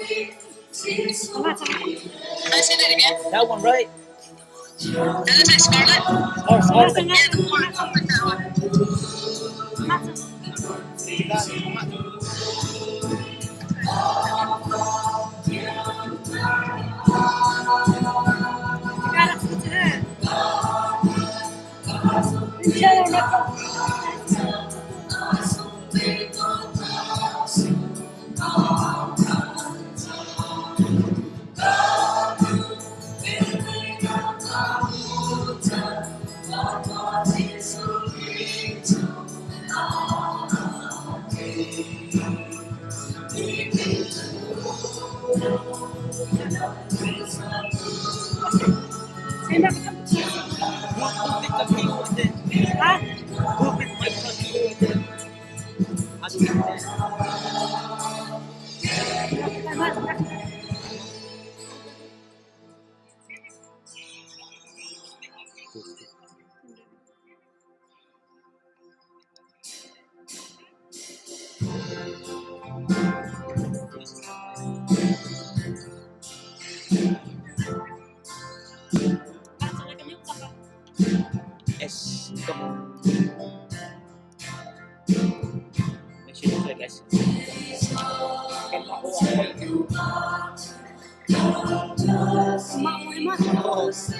I say that again? That one, right? Does it say Scarlet? Or Scarlet. Yeah, the one. I'll pick that one. Who picked up you with it? Who picked my truck you with it? I picked it. S. Come on. Make sure you click S. Oh. S.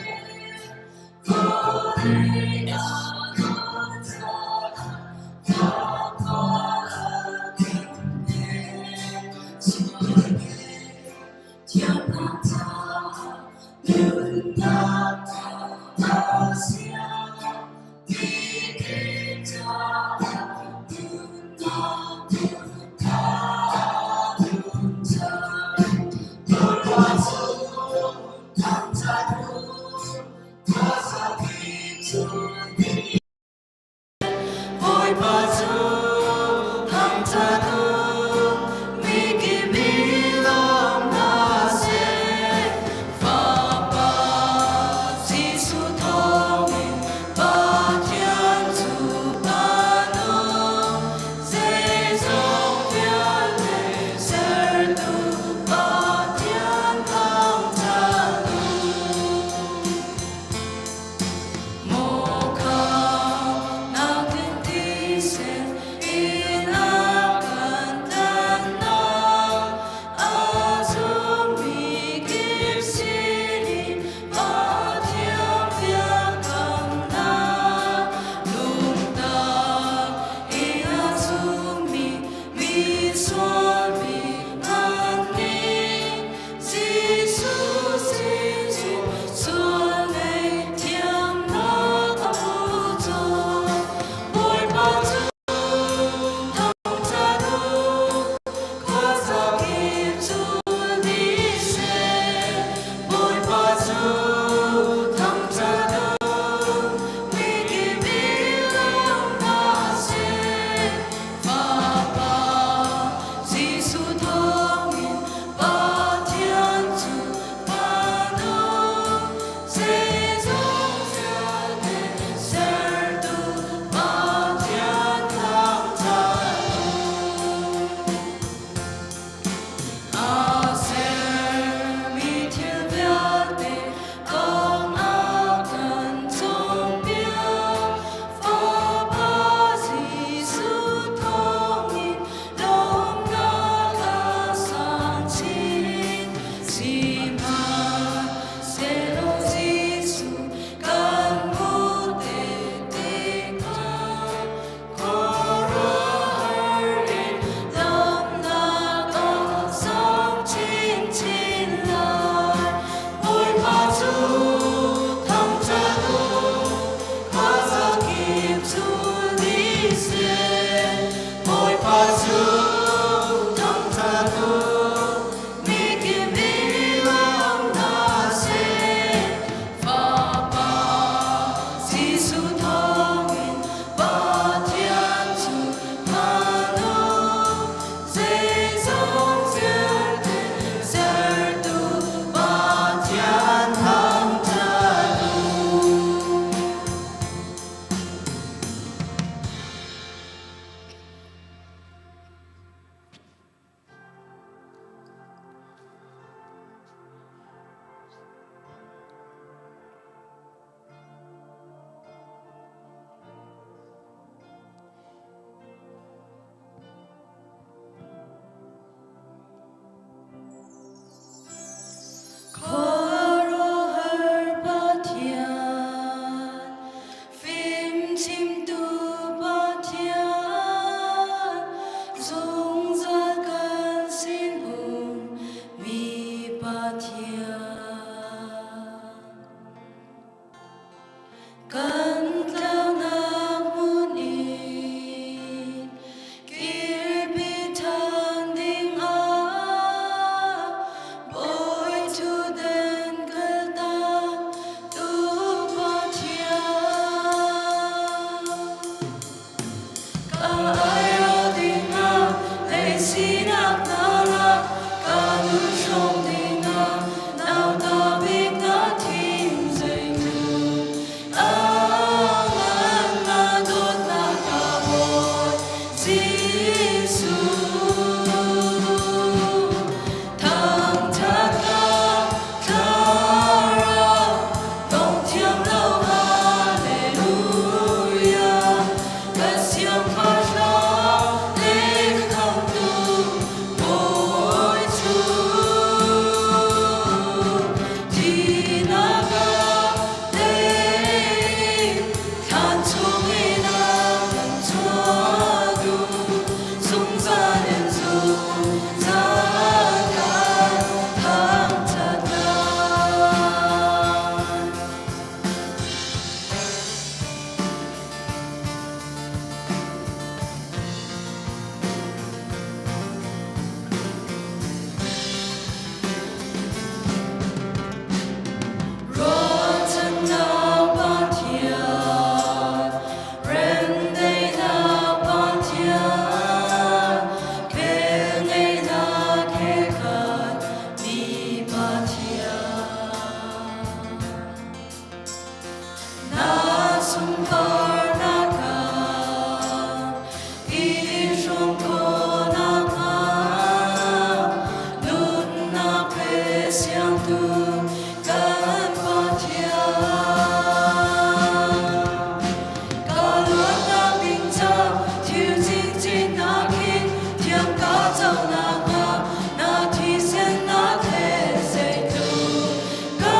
Pathian. Kan tlaunak hmun in kirpi ṭhan dingah Bawi ṭhutden kaltak tu Pathian. Ka airawh dingah lei sinak hna lak ka nun hrawm dingah nauta bik na thim zeitluk a ngan na dawtnak ka Bawi Jesuh. Thangṭhatnak thlarau dong thiam lo Hallelujah. Ka siangpahrang le ka khamhtu Bawi cu thihnak ah tei thlan chungin a kan chuahtu zungzal in zungzal kan thangṭhat lai. Ruahchannak Pathian, remdaihnak Pathian, velngeihnak he khat mi Pathian. Na sunparnak ah i hrawm khawhnak hnga nunnak pe siangtu kan Pathian. Ka luatnak ding ca thil chinchinnak hin thiam ka co nakhnga na thisen he zeitluk ka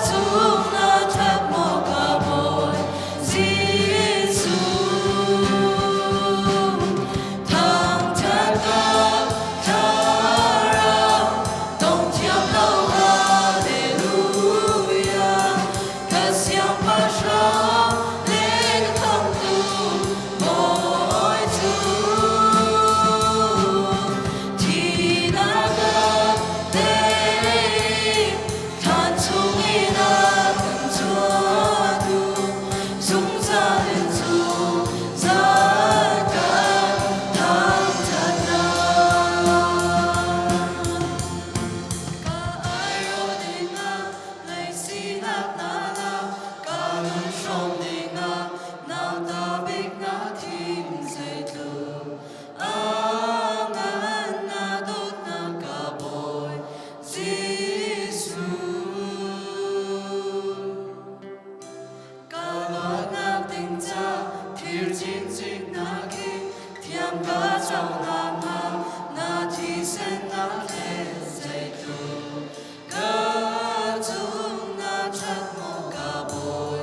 cung na ṭhat maw ka Bawi Jesuh. Thangṭhat ka thlarau dong thiam lo Hallelujah. Ka siangpahrang le ka khamhtu Bawi cu thihnak ah tei thlan chungin a kan chuahtu zungzal in zungzal kan thangṭhat lai. Ka airawh dingah ngaihsinak hna lak ka nun hrawm dingah nauta bik na thim zeitluk a ngan na dawtnak ka Bawi Jesuh. Ka luatnak ding ca thir chinchin nak hi thiam ka co nakhnga na thisen nak he zeitluk ka cung na ṭhat maw ka Bawi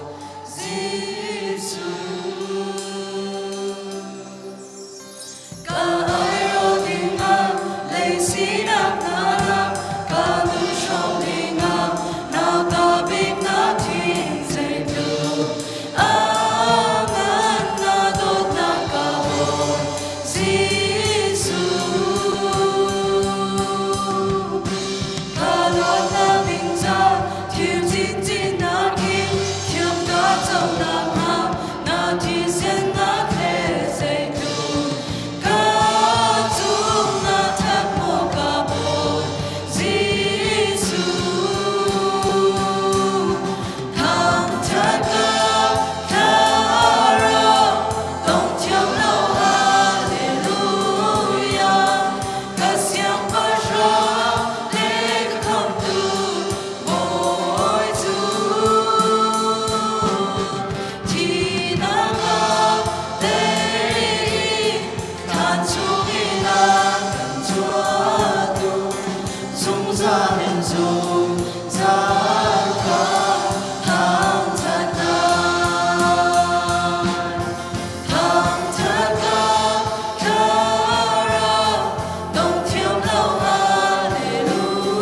Jesuh. Ka airawh dingah lei sinak hna rak ka nun hrawm dingah nauta bik na thin zeitluk a ngan na dawtnak ka Bawi Jesuh. Ka luatnak ding ca thil chinchin nak hin thiam ka co nakhnga na thisen nak he zeitluk ka cung na that maw ka Bawi Jesuh. Thangṭhat ka thlarau dong thiam lo Hallelujah. Ka siangpahrang le ka khamhtu Bawi cu thihnak ah tei thlan chungin a kan chuahtu zungzal in zungzal ka thangṭhat lai. Thangṭhat ka thlarau dong thiam lo Hallelujah.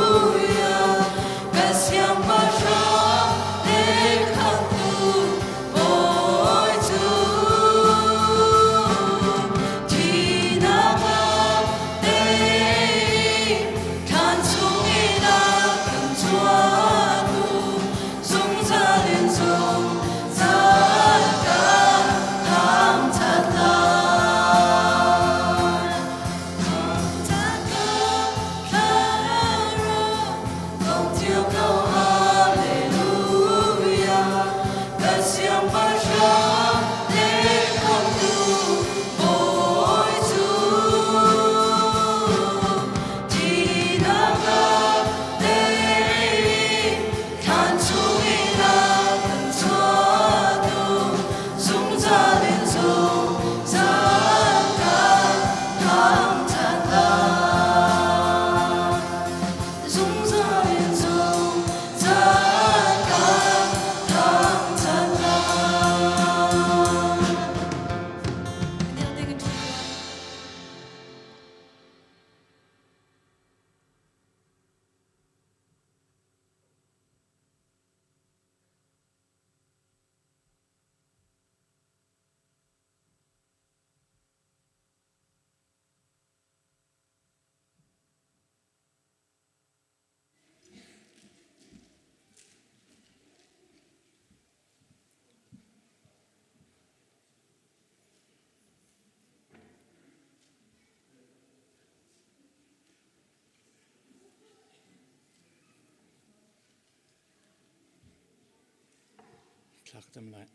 Thla ka cam lai.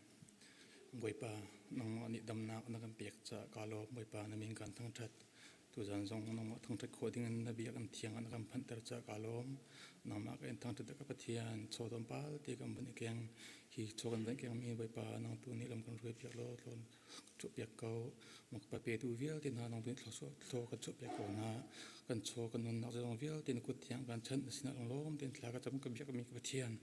Bawipa, nangmah nih damnak na kan pek caah kaa lawm. Bawipa, na min kaan thangṭhat. Tuzan zong nangmah thangṭhat khawh dingin na biakinn thiang ah na kan phanhter caah kaa lawm. Nangmah ka in thangṭhat ka Pathian, chaw tlawmpal te kan vun i keng. Hi chaw kan vun kengmi Bawipa, nang tu nih lam kan hruaipiak law tlawn chuahpiak ko. Pa petu vialte hna nang tu nih thlaw kan chuahpiak ko hna. Kan chaw kan nunnak zeizong vialte na kut thiang kan chanh na sinah lunglawm tein thla ka cam ka biakmi ka Pathian.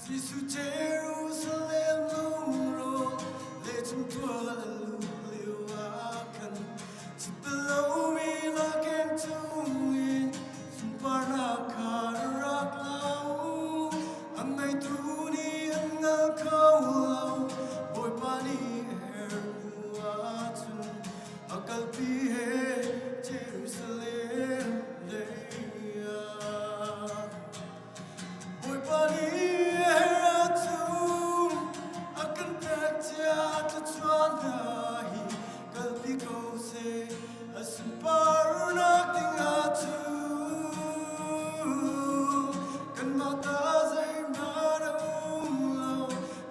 Jesuh Jerusalem lungrawh le chungtual an luh lio ah khan Chitalomi lakeng chungin sunparnak kha rak lang. An ngeitu nih an ngal kho lo, Bawipa nih a herh hnu ahcun a kalpi he Jerusalem lei ah. Bawipa nih a herh ahcun a kan pek cia thluachuah hna hi kalpi ko seh a sunparnak ding ahcun kanmah ta zeihmanh a um lo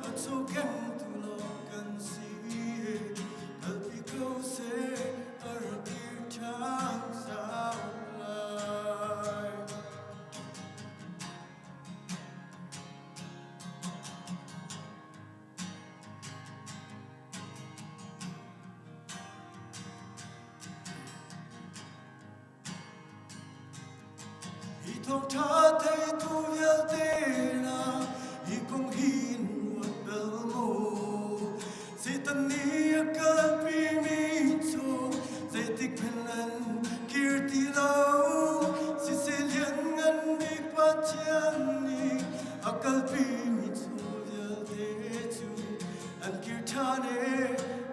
a chawkengtu lawng kan si kalpi ko seh a rak kir ṭhan zau lai. Hi thawngṭha theitu vialte hna, hi kong hi ruat bal maw? Satan nih a kalpimi cu zeitik hmanh an kir ti lo. Siseh lianngan bik Pathian nih a kalpimi cu vialte cu an kir ṭhan i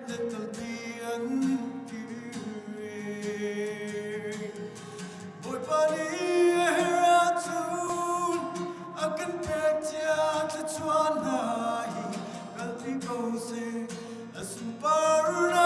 letalpi an kir. Bawipa nih a herh ahcun a kan pek cia thluachuah hna hi kalpi ko seh a sunparnak.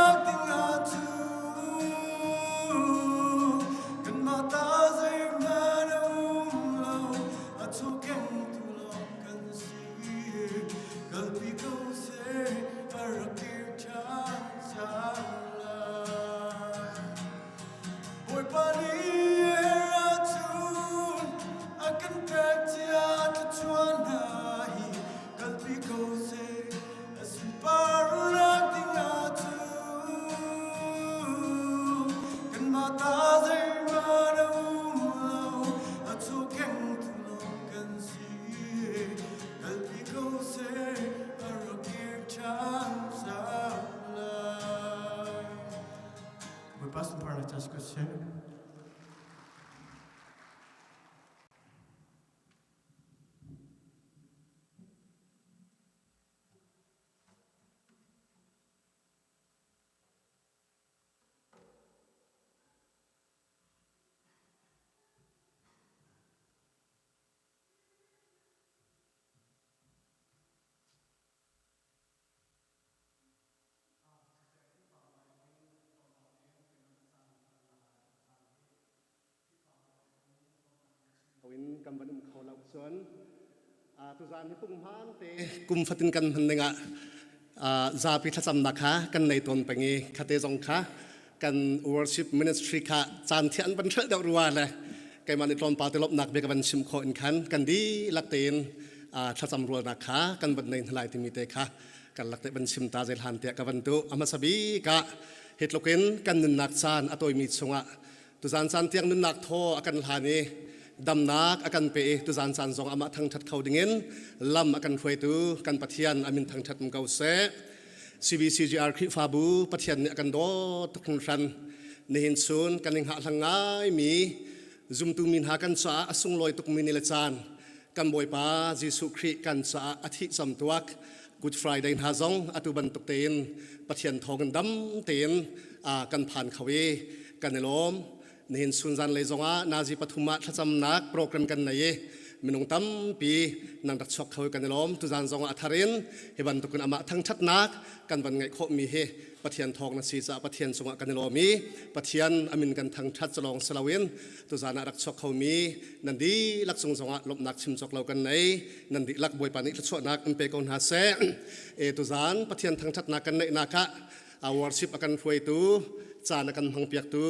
Bawipa sunparnak ca si ko seh. In kan van um kho lo cun tuzaan hi punghman te kum fatin kan hman dingah zapi thlacamnak kha kan nei tawn peng i khate zong kha kan worship ministry kha caan thian an van hrelh deuh rua le keimah nih tlawmpal te lawmhnak bia ka van chim khawh in khan kan dihlak tein thlacam rualnak kha kan van nei hna lai timi te kha kan lak te van chim ta zel han tiah ka van duh. A hmasa bik ah hi tluk in kan nunnak caan a tawimi chungah tuzan caan tiang nunnak thaw a kan hlan i damnak a kan pe i tuzan caan zong amah thangṭhat kho dingin lam a kan hruaitu kan Pathian a min thangṭhat um ko seh. CBCGR Khrihfabu Pathian nih a kan dawt tuk hringhran. Nihin chun kan i hngahhlang ngaimi zumtu mi hna kan caah a sunglawi tukmi ni le caan kan Bawipa Jesuh Khrih kan caah a thih camtuak Good Friday hna zong atu bantuk tein Pathian thawngin dam tein kan phan kho i kan i lawm. Nihin chun zanlei zongah nazi pathum ah thlacamnak program kan nei i minung tampi nan rak chuak kho i kan i lawm. Tuzan zongah a thar in hi bantukin amah thangṭhatnak kan van ngeih khawhmi hi Pathian thawng na si caah Pathian cungah kan i lawm i Pathian a min kan thangṭhat calawng si loin tuzan ah rak chuak khomi nan dihlak cung zongah lawmhnak chim cawk lo kan nei. Nan dihlak Bawipa nih thluachuahnak in pe ko hna seh. E tuzan Pathian thangṭhatnak kan neihnak ah worship a kan hruaitu, caan a kan hmangpiaktu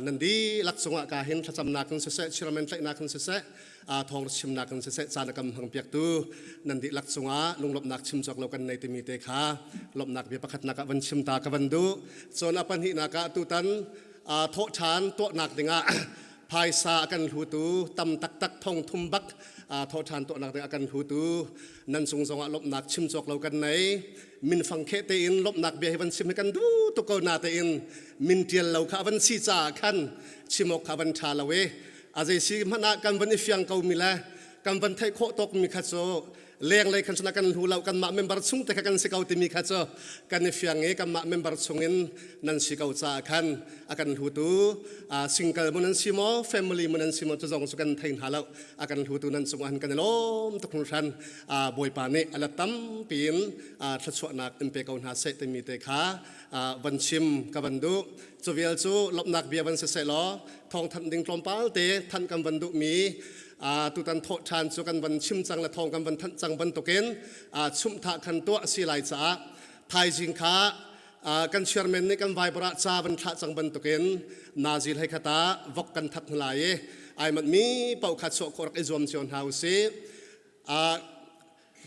nan dihlak cungah ka hin thlacamnak in siseh, chiramen tlaihnak in siseh, thawng chimnak in siseh caan a kan hmangpiaktu nan dihlak cungah lunglawmhnak chim cawk lo kan nei timi te kha lawmhnak bia pakhatnak ah van chim ta ka van duh. Cun a pahnihnak ah tutan thawhṭhan tuahnak dingah phaisa a kan hlutu tam taktak thong thum bak thawhṭhan tuahnak ding a kan hlutu nan cung zongah lawmhnak chim cawk lo kan nei. Minfang kheh tein lawmhnak bia hi van chim hi kan duh tuk ko na tein min ṭial lo kha van si caah khan chim awk kha van ṭha lo i a zei si hmanh ah kan van i fiang ko mi le kan van theih khawh tawk mi kha cu lenglei khan cun kan hlu lo, kanmah member chung te kha kan si ko timi kha cu kan i fiang i kanmah member chungin nan si ko caah khan a kan hlutu single mun an si maw, family mun an si maw, cu zong cu kan thei hna lo. A kan hlutu nan cungah han kan i lawm tuk hringhran. Bawipa nih a let tampi in thluachuahnak in pe ko hna seh timi te kha van chim ka van duh. Cu vial cu lawmhnak bia van si seh law thawngthanh ding tlawmpal te thanh kan van duhmi, tutan thawh ṭhan cu kan van chim cang le thawng kan van thanh cang bantukin chumhthah khan tuah a si lai caah thaizing kha kan chairman nih kan Viber ah ca van thlah cang bantukin nazil hei khat ah vok kan that hna lai i ai manh mi paoh kha chuah khawh rak i zuam cio hna usih.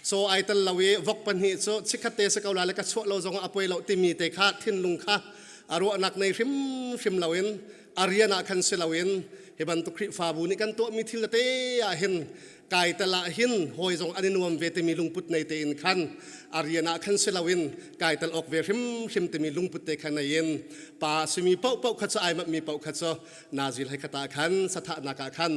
Caw ai tel lo i vok pahnih cu chikkhat te si ko la le ka chuah lo zongah a poi lo timi te kha thinlung kha a ruahnak nei hrimhrim loin a rian ah khan si loin hi bantuk Khrihfabu nih kan tuahmi thil tete ah hin kai tel ah hin hawi zong an i nuam ve timi lungput nei tein khan a rian ah khan si loin kai tel awk ve hrimhrim timi lungput te khan nei in pa simi paohpaoh kha cu ai mami paoh kha cu nazil hei khat ah khan sathahnak ah khan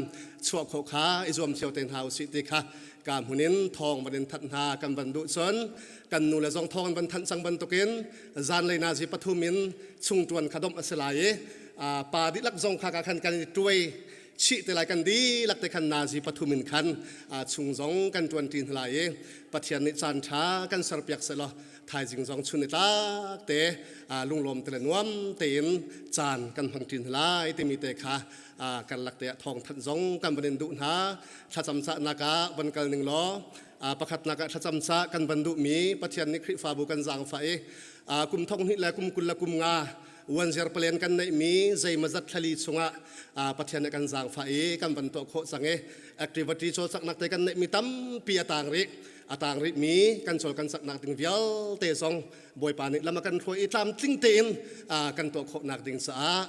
chuah khawh kha i zuam cio te hna usih ti kha ka hmun in thawng van in thanh hna kan van duh. Cun kan nu le zong thawng an van thanh cang bantukin zanlei nazi pathum in chungṭuan kha domh a si lai i pa dihlak zong kha ka khan kan i tuai chih te lai. Kan dihlak te khan nazi pathum in khan chung zong kan ṭuan ṭi hna lai i Pathian nih caan ṭha kan serpiak sehlaw thaizing zong chun i tlak te lunglawm te le nuam tein caan kan hmang ṭi hna lai timi te kha kan lak te ah thawng thanh zong kan van in duh hna. Thlacam cahnak ah van kal ning law pakhatnak ah thlacam cah kan van duhmi, Pathian nih Khrihfabu kan zaangfah i kum thong hnih le kum 20 le kum nga uanziar palen kan neihmi zeimazat thlali chungah Pathian nih kan zaangfah i kan van tuah khawh cang i activity cawlcanghnak te kan neihmi tampi a tang rih. A tang rihmi kan cawl kan caknak ding vialte zong Bawipa nih lam a kan hruai i tlamtling tein kan tuah khawhnak ding caah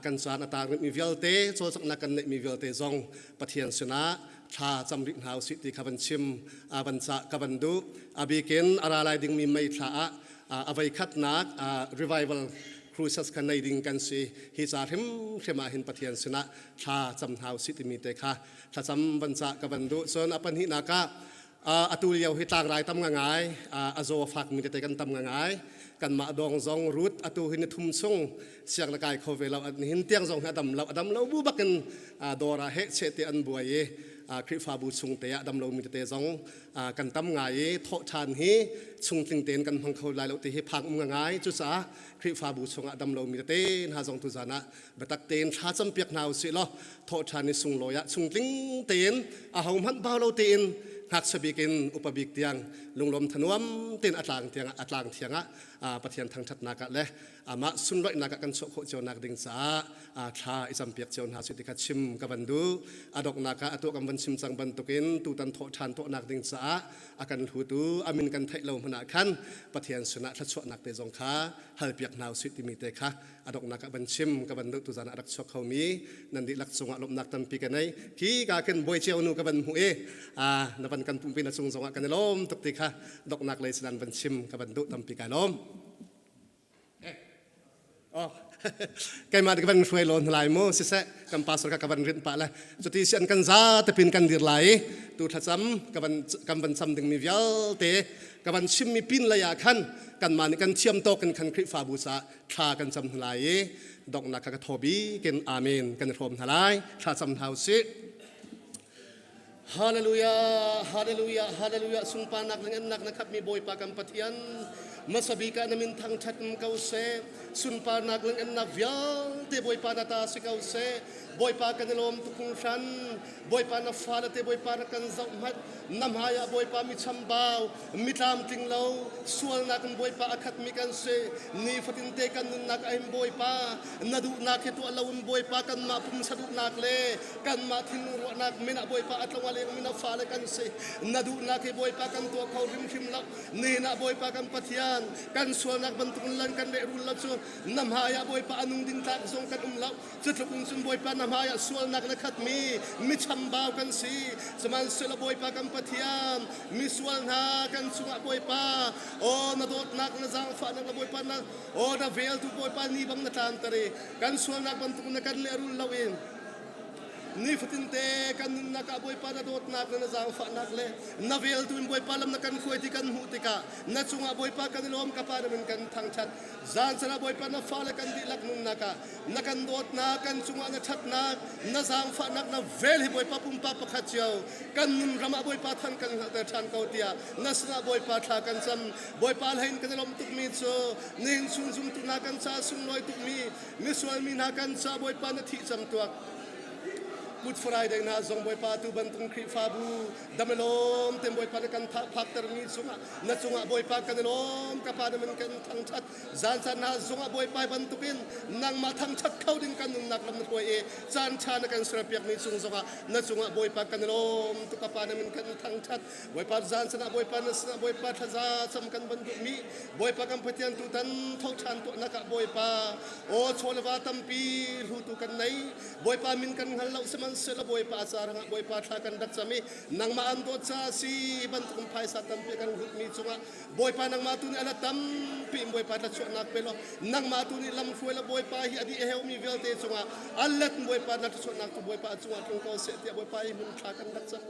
kan caan a tang rihmi vialte, cawlcanghnak kan neihmi vialte zong Pathian sinah thla cam rih hna usih ti kha van chim van cah ka van duh. A bikin a ra lai dingmi May thla ah a voikhatnak revival Crusades kha nei ding kan si. Hi ca hrimhrim ah hin Pathian sinah thla cam hna usih timi te kha thlacam van cah ka van duh. Cun a pahnihnak ah atu lio hi tlangrai tam ngai a zaw a fakmi tete kan tam ngai. Kanmah dawng zong rut atu hi ni thum chung siang na kai kho ve lo nihin tiang zong hi a dam lo a dam lo bu bakin dawr ah heh cheh te an buai i Khrihfabu chung te ah dam lomi tete zong kan tam ngai i thawh ṭhan hi chungtling tein kan hmang kho lai lo ti hi phang um ngai. Cucaah Khrihfabu chungah dam lomi tete hna zong tuzan ah biatak tein thla campiak hna usih law thawh ṭhan i sunglawi ah chungtling tein aho hmanh bau lo tein ngakchia bik in upa bik tiang lunglawm thanuam tein a tlang tiang a tlang thiang ah Pathian thangṭhatnak ah le amah sunloihnak ah kan chuah khawh cio nak ding caah thla i campiak cio hna su ti kha chim ka van duh. A donghnak ah atu kan van chim cang bantukin tutan thawh ṭhan tuahnak ding caah a kan hlutu a min kan theih lo hmanh ah khan Pathian sinah thluachuahnak te zong kha halpiak hna usih timi te kha a donghnak ah van chim ka van duh. Tuzan ah rak chuak khomi nan dihlak cungah lawmhnak tampi ka nei. Khi ka khin bawi cio nu ka van hmuh i na van kan pumpi na cung zongah kan i lawm tuk ti kha donghnak lei sinan van chim ka van duh. Tampi kai lawm. Oh, keimah ka van hruai lawn lai mu. Siseh, kan pastor ka ka van rinh pah le cuti si an kan za tepin kan dir lai. Tu thlacam ka van kan van cham ding mi vialte ka van chim mi pin lei ah khan kan mah nih kan thiam tawk in khan Khrihfabu ca thla kan cam hna lai i donghnak kha ka thobi kin amen kan i hrawm hna lai. Thla cam hna usih. Hallelujah, hallelujah, hallelujah. Sunparnak le ngannak na khapmi Bawipa kan Pathian, hmasa bik ah na min thangṭhat ko seh. Sunparnak le ngannak vialte Bawipa na ta si ko seh. Bawipa kan i lawm tuk hringhran. Bawipa na fale te Bawipa na kan zoh hmat. Na hmai ah Bawipa mi chambau, mi tlamtling lo, sualnak in Bawipa a khatmi kan si. Nifatin te kan nunnak ah hin Bawipa na duhnak hi tuah lo in Bawipa kanmah pumsa duhnak le kanmah thinlung ruahnak min ah Bawipa a tlung a leng min a fale kan si. Na duhnak hi Bawipa kan tuah kho hrimhrim lo. Nihin ah Bawipa kan Pathian, kan sualnak bantuk in lan kan lehrul lo cu na hmai ah Bawipa a nung ding tlak zong kan um lo. Cutluk in cun Bawipa na hmai ah sualnak na khatmi mi chambau kan si. Sihmanhsehlaw Bawipa kan Pathian, misual hna kan cungah Bawipa, aw na dawtnak na zaangfahnak na Bawipa na aw na vel tu Bawipa ni bang na tlanter i kan sualnak bantuk na kan lehrul lo in nifatin te kan nunnak ah Bawipa na dawtnak le na zaangfahnak le na veltu in Bawipa lam na kan hruai ti kan hmuh tikah na cungah Bawipa kan i lawm. Ka Pa na min kan thangṭhat. Zan sana Bawipa na fale kan dihlak nunnak ah na kan dawtnak, kan cungah na ṭhatnak, na zaangfahnak, na vel hi Bawipa pumpak pakhat cio kan nun ram ah Bawipa than kan hngalhter ṭhan ko tiah na sinah Bawipa thla kan cam. Bawipa hlei in kan i lawmh tukmi cu nihin chung zumtu hna kan ca sunglawi tukmi misual mi hna kan ca Bawipa na thih camtuak Good Friday hna zong Bawipa tu bantuk Khrihfabu damelawm tem Bawipa na kan phakter mi cungah na cungah Bawipa kan i lawm. Ka Pa na min kan thangthat. Zan caan hna zungah Bawipa bantukin nangmah thangthat kho ding kan nunnak lam na hruai i caan tha na kan serpiak mi cung zongah na cungah Bawipa kan i lawm tuk. Ka Pa na min kan thangthat. Bawipa zan sinah Bawipa na sinah Bawipa thlaza cam kan van duhmi Bawipa kan Pathian tutan tho ṭhan tuahnak ah Bawipa aw chaw le va tampi hlutu kan nei. Bawipa min kan hngal lo, sihmanhsehlaw Bawipa a ca rangah Bawipa thla kan rak cam i nangmah an dawt ca si bantukin phaisa tampi kan hlutmi cungah Bawipa nangmah tu nih a la tampi in Bawipa thlachuahnak pe law nangmah tu nih lam hruai la Bawipa hi a dih a heumi vialte cungah a let Bawipa na thlachuahnak cu Bawipa a cungah tlung ko seh tiah Bawipa hi hmun thla kan rak cam.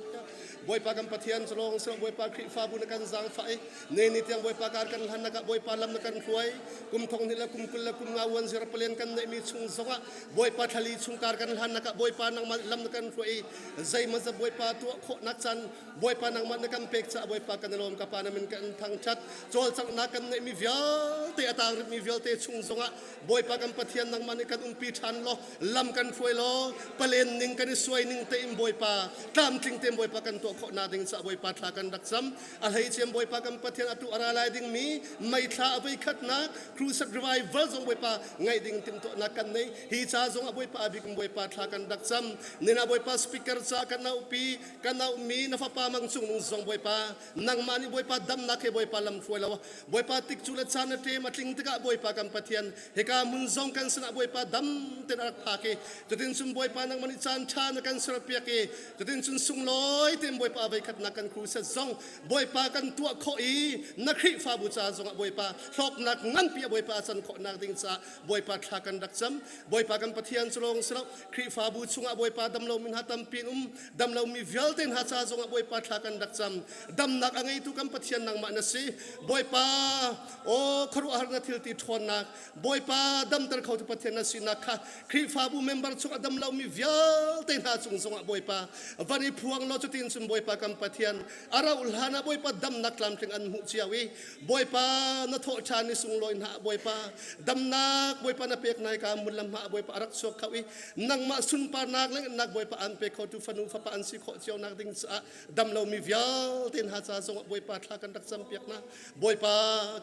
Bawipa kan Pathian cu lawng sih. Bawipa Khrihfabu na kan zaangfah i ne ni tiang Bawipa kar kan hlannak ah Bawipa lam na kan hruai. Kum thong hnih le kum 20 le kum nga uan zir palen kan neihmi chung zongah Bawipa thlali chung kar kan hlannak ah Bawipa nangmah lam na kan hruai i zeimaw Bawipa tuah khawhnak caan Bawipa nangmah na kan pek caah Bawipa kan i lawm. Ka Pa na min kan thangṭhat. Cawlcanghnak kan neihmi vialte a tang rihmi vialte chung zongah Bawipa kan Pathian nangmah nih kan umpi ṭhan law lam kan hruai law palen ning kan i suai ning tein Bawipa tlamtling tein Bawipa kan tuah khawh nak ding caah Bawipa thla kan rak cam. A hleicem Bawipa kan Pathian, atu a ra lai dingmi May thla a voikhatnak Crusade Revival zong Bawipa ngai. ngaih ding timhtuahnak kan nei. Hi ca zong ah Bawipa bik Bawipa thla kan rak cam. Nina Bawipa speaker ca kan aupi kan auhmi na fapa mang cung nung zong Bawipa nangmah nih Bawipa damnak he Bawipa lam hruai lo. Bawipa tik cu le caan a ṭem a tling tikah Bawipa kan Pathian hika mun zong kan sinah Bawipa dam ten a rak phak i cutin cun Bawipa nangmah nih caan ṭha na kan serpiak i cutin cun sunglawi tein Bawipa voikhatnak kan crusade zong Bawipa kan tuah khawh i na Khrihfabu ca zongah Bawipa hlawknak nganpi a Bawipa a can khawhnak ding caah Bawipa thla kan rak cam. Bawipa kan Pathian cu lawng si lo Khrihfabu chungah Bawipa damlomi hna tampi in um damlomi vialte hna ca zongah Bawipa thla kan rak cam. Damnak a ngeitu kan Pathian nangmah na si. Bawipa aw khuaruahhar na thil ti ṭhawnnak Bawipa damter khotu Pathian na sinak kha Khrihfabu member chungah damlomi vialte hna cung zongah Bawipa van i phuang law cutin cun Bawipa kan Pathian a rauh hlan ah Bawipa damnak tlamtling an hmuh cio i Bawipa na thawh ṭhan i sunglawi hna Bawipa damnak Bawipa na pek nai ka mun lam hma Bawipa a rak chuak kho i nangmah sunparnak le nak Bawipa an pe khotu fanu fapa an si khawh cio nak ding caah damlomi vialte hna ca zongah Bawipa thla kan rak campiak hna. Bawipa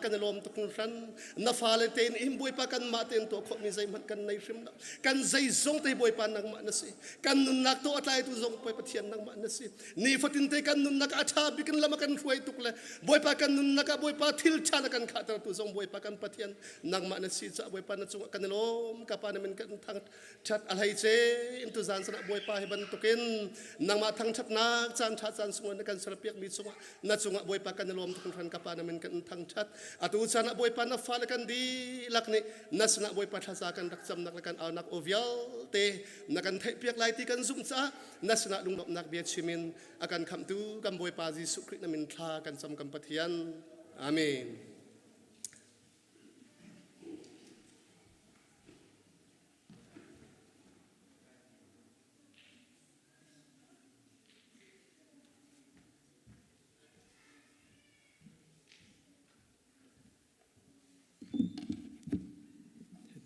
kan i lawm tuk hringhran. Na fale tein in Bawipa kanmah tein tuah khawhmi zeihmanh kan nei hrim lo. Kan zeizong te Bawipa nangmah na si. Kan nunnak to a tlaitu zong Bawipa Pathian nangmah na si. Nifatin te kan nunnak a ṭha bik in lam a kan hruai tuk le Bawipa kan nunnak ah Bawipa thil ṭha na kan khahtertu zong Bawipa kan Pathian nangmah na si caah Bawipa na cungah kan i lawm. Ka Pa na min kan thang ṭhat a hleice in tuzaan sanah Bawipa hi bantukin nangmah thangṭhatnak caan ṭha caan sunglawi na kan serpiakmi cungah na cungah Bawipa kan i lawm tuk hringhran ka Pa na min kan thangṭhat atu caan ah Bawipa na fale kan dihlak nih na sinah Bawipa thlaza kan rak camnak le kan aunak aw vialte na kan theihpiak lai ti kan zumh caah na sinah lunglawmhnak bia chim in a kan khamhtu kan Bawipa Jesuh Khrih na min thla kan cam kan Pathian. Amen.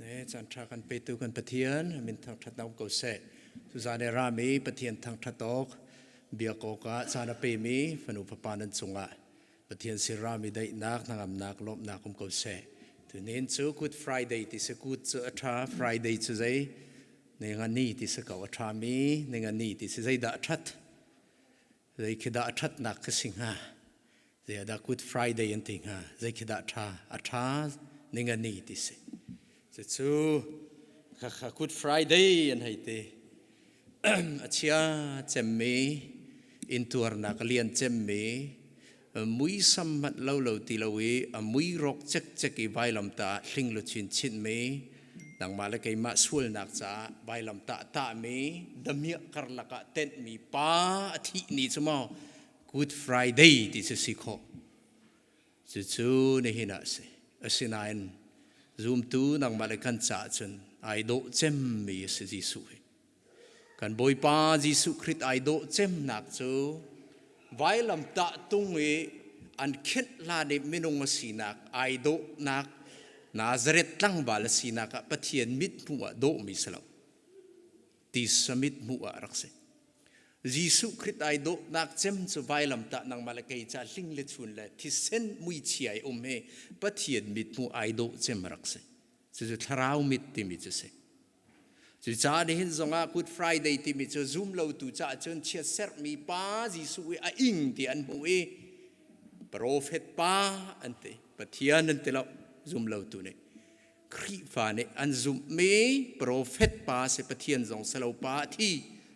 Ne caan ṭha kan petu kan Pathian min thangṭhat na um ko seh. Tuzaan i rami Pathian thangṭhat awk biak awkah caan a pemi fanu fapa nan cungah Pathian sin rami daihnak, hnangamnak, lawmhnak um ko seh. Tunin cu Good Friday ti si Good cu a ṭha, Friday cu zei ninga ni ti si ko a ṭhami ninga ni ti si zeidah a ṭhat? Zei khi dah a ṭhatnak ka si hnga? Zei dah Good Friday an ti hnga? Zei khi dah ṭha? A ṭha ninga ni ti si. Cucu khakha Good Friday an hei ti. A chia cemmi intuarnak a lian cemmi muisam hmanh lo lo ti lo i a mui rawk cekcek i vailamtah ah hling luchin chinhmi nangmah le keimah sualnak caah vailamtah tahmi damiah karlak ah tenhmi pa a thih ni cu maw Good Friday ti cu si khawh. Cucu nihin ah a si. Asinain zumtu nangmah le kan caah cun ai dawh cemmi a si Jesuh hi. Kan Bawipa Jesuh Khrih ai dawh cemnak cu vailamtah tung i an khenh hlan i minung a sinak ai dawhnak Nazareth tlangval a sinak ah Pathian mithmuh ah dawhmi si lo. Tisa mithmuh ah a rak si. Jesuh Khrih ai dawtnak cem cu vailamtah nangmah le kei ca hling le chun le thisen muichia i um hi Pathian mithmuh ai dawh cem rak si. Cucu thlarau mit timi cu si. Cucaah nihin zongah Good Friday timi cu zum lotu caah cun chiatserhmi pa Jesuh i a ing ti an hmuh i profet pa an ti. Pathian an ti lo zum lotu nih. Khrihfa nih an zumhmi profet pa si Pathian zong si lo pa a thi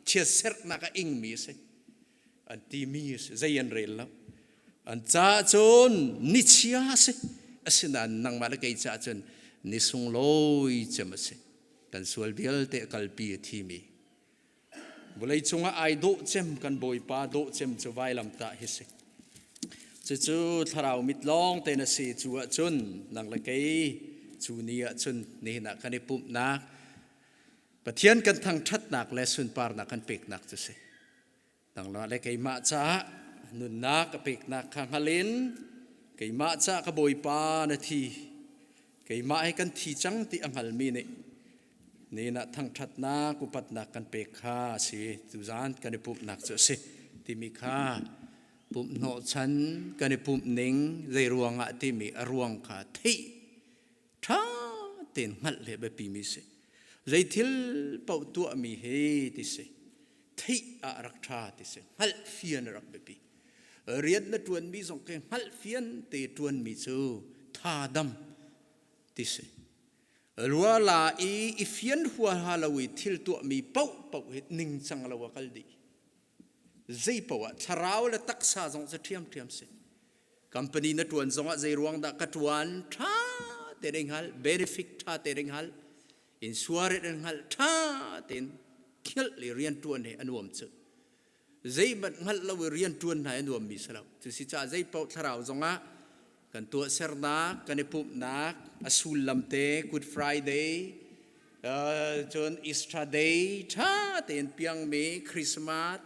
chiatserhnak a ingmi a si an timi a si zei an rel lo an caah cun nichia a si asinain nangmah le kei caah cun ni sunglawi cem a si kan sual vialte a kalpi a thimi Vawlei cungah ai dawh cem kan Bawipa dawh cem cu vailamtah hi si. Cucu thlarau mit lawng te na si cu ahcun nang le kei cu ni ahcun nihin ah kan i pumhnak Pathian kan thangṭhatnak le sunparnak kan peknak cu si. Nangmah le keimah caah nunnak a peknak kha hngal in keimah caah ka Bawipa na thi keimah hi kan thi cang ti a hngalmi nih nin ah thangṭhatnak upatnak kan pek kha a si tuzaan kan i pumhnak cu a si timi kha pumh hnawhchan kan i pumh ning zei ruangah timi a ruang kha theih ṭha tein hngalh le biapimi si. Zei thil paoh tuahmi hi ti si. Theih ah rak ṭha ti si. Hngalh fian a rak biapi. Rian na ṭuanmi zong khi hngalh fian te ṭuanmi cu tha dam ti si. Ruala i i fian huaha lo i thil tuahmi paohpaoh hi ningcang lo a kal dih. Zei paoh ah thlarau le taksa zong cu ṭhiamṭhiam si. Company na ṭuan zongah zei ruang dah ka ṭuan ṭha tein i hngal, benefit ṭha tein i hngal, insurance in hngal ṭha tein khilh le rian ṭuan hi a nuam cu. Zeihmanh hngalh lo i rian ṭuan hna i a nuammi si lo. Cusicaah zei paoh thlarau zongah kan tuahsernak, kan i pumhnak, a sullam te Good Friday, cun Easter Day ṭha tein piangmi Christmas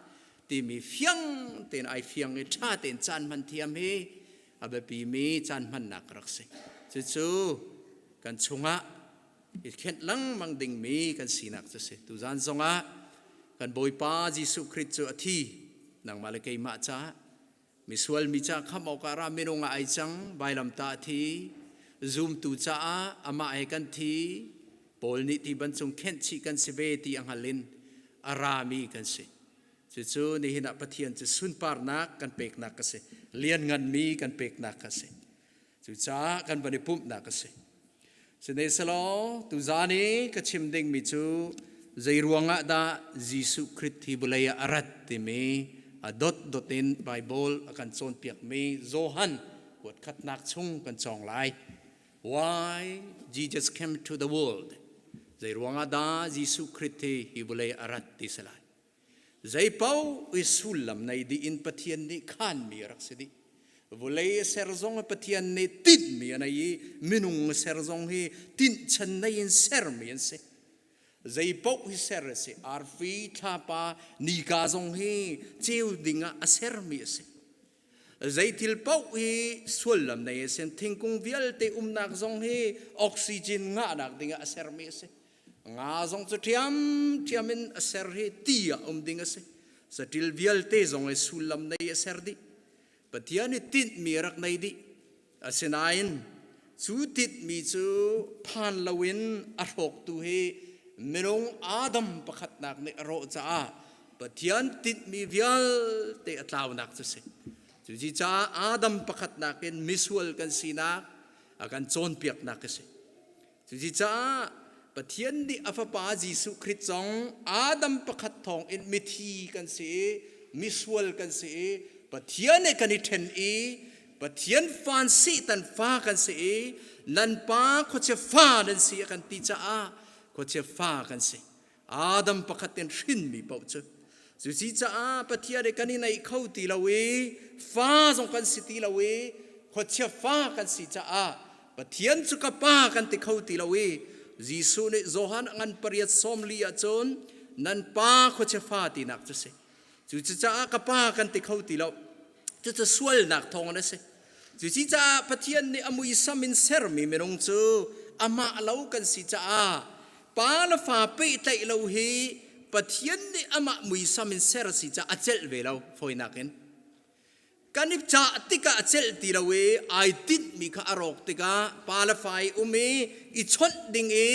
timi fiang tein ai fiang i ṭha tein caan hman thiam hi a biapimi caan hmannak a rak si. Cucu kan chungah i khenh lengmang dingmi kan sinak cu si. Tuzan zongah kan Bawipa Jesuh Khrih cu a thi nangmah le keimah caah misual mi ca khamh awkah ra minung ah ai cang vailamtah a thi zumtu caah amah he kan thi Paul nih ti bantung khenh chih kan si ve ti a hngal in a rami kan si. Cucu nihin ah Pathian cu sunparnak kan peknak a si. Liannganmi kan peknak a si. Cucaah kan van i pumhnak a si. Sihmanhsehlaw tuzaan i ka chim dingmi cu zei ruangah dah Jesuh Khrih hi vawlei ah a rat timi a dotdot in Baibal a kan cawnpiakmi Johan kuatkhatnak chung kan cawng lai. Why Jesus came to the world? Zei ruangah dah Jesuh Khrih hi hi vawlei a rat ti si lai. Zeipaoh i sullam nei dih in Pathian nih khanmi a rak si dih. Vawlei a ser zong Pathian nih tinhmi a nei i minung a ser zong hi tinhchan nei in sermi an si. Zeipaoh hi ser a si. Arfi, thlapa, nika zong hi ceu ding ah a sermi a si. Zeithil paoh hi sullam nei a si. Thingkung vialte umnak zong hi oxygen ngahnak ding ah a sermi a si. Nga zong cu ṭhiamṭhiam in a ser hi ti ah um ding a si. Saṭil vialte zong hi sullam nei a ser dih. Pathian i tinhmi a rak nei dih. Asinain cu tinhmi cu phan loin a hrawktu hi minung Adam pakhatnak nih a rawh caah Pathian tinhmi vialte a tlaunak cu si. Cucicaah Adam pakhatnak in misual kan sinak a kan cawnpiaknak a si. Cucaah Pathian nih a fapa Jesuh Khrih zong Adam pakhat thawng in mithi kan si i misual kan si i Pathian he kan i ṭhen i Pathian fan Satan fa kan si i nan pa khuachia fa nan si a kan ti caah khuachia fa kan si. Adam pakhat in hrinmi paoh cu cuci caah Pathian he kan i naih kho ti lo i fa zong kan si ti lo i khuachia fa kan si caah Pathian cu ka pa kan ti kho ti lo i Jesuh nih Johan a ngan pariat sawmli ahcun nan pa khuachia fa tinak cu si. Cucaah ka pa kan ti kho ti lo. Cucu sualnak thawng in a si. Cucaah Pathian nih a muisam in sermi minung cu amah lo kan si caah pa le fa pehtlaih lo hi Pathian nih amah muisam in ser si caah a celh ve lo fawinak in. Kan i cah tikah a celh ti lo i ai tinhmi kha a rawk tikah pa le fa i um i i chawnh ding i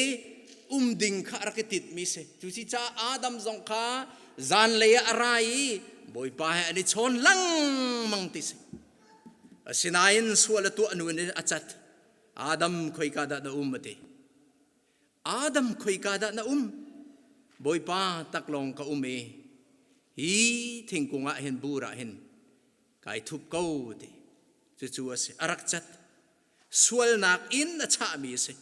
um ding kha a rak i tinhmi si. Cucaah Adam zong kha zanlei ah a ra i Bawipa he an i chawn lengmang ti si. Asinain sual a tuah hnu in a cat. Adam khoika dah na um a ti. Adam khoika dah na um? Bawipa taklawng ka um i hi thingkung ah hin bur ah hin kai thup ko ti. Cucu a si. A rak cat. Sualnak in a chahmi a si.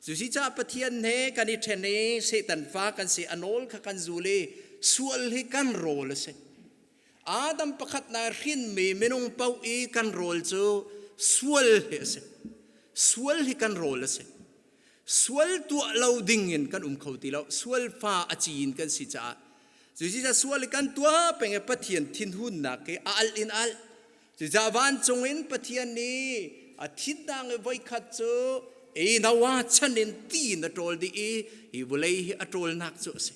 Cusicaah Pathian he kan i ṭhen i Satan fa kan si, a nawl kha kan zul i sual hi kan rawl a si. Adam pakhat na hrinmi minung paoh i kan rawl cu sual hi a si. Sual hi kan rawl a si. Sual tuah lo ding in kan um kho ti lo. Sual fa a ci in kan si caah. Cucaah sual i kan tuah peng i Pathian thinhunnak hi a alh in alh. Cucaah vancung in Pathian nih a thinnak i voikhat cu ei Noah chan in ti in a ṭawl dih i hi vawlei hi a ṭawlnak cu a si.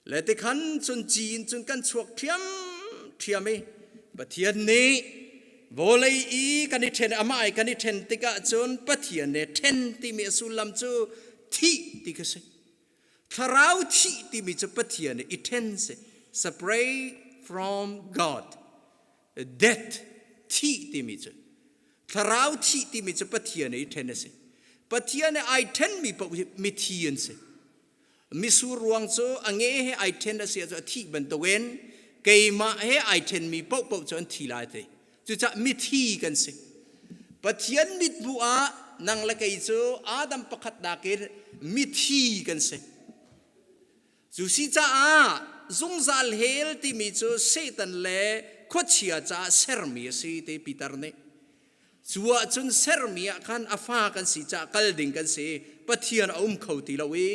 Le tikhan cun ci in cun kan chuak ṭhiamṭhiam i Pathian nih. Vawlei i kan i ṭhen amah i kan i ṭhen tikah cun Pathian ne ṭhen timi a sullam cu thih ti khi si. Thlarau thih timi cu Pathian i ṭhen si. Separate from God. Death thih timi cu thlarau thih timi cu Pathian i ṭhen a si. Pathian i ai ṭhenmi paoh hi mithi an si. Misur ruang cu a nge he ai ṭhen a si ahcun a thih bantukin keimah he ai ṭhenmi paohpaoh cu an thi lai ti. Cucaah mithi kan si. Pathian mithmuh ah nang le kei cu Adam pakhat nakin mithi kan si. Cu si caah zungzal hell timi cu Satan le khuachia caah sermi a si ti Peter nih. Cu ahcun sermi ah khan a fa kan si caah kal ding kan si. Pathian a um kho ti lo i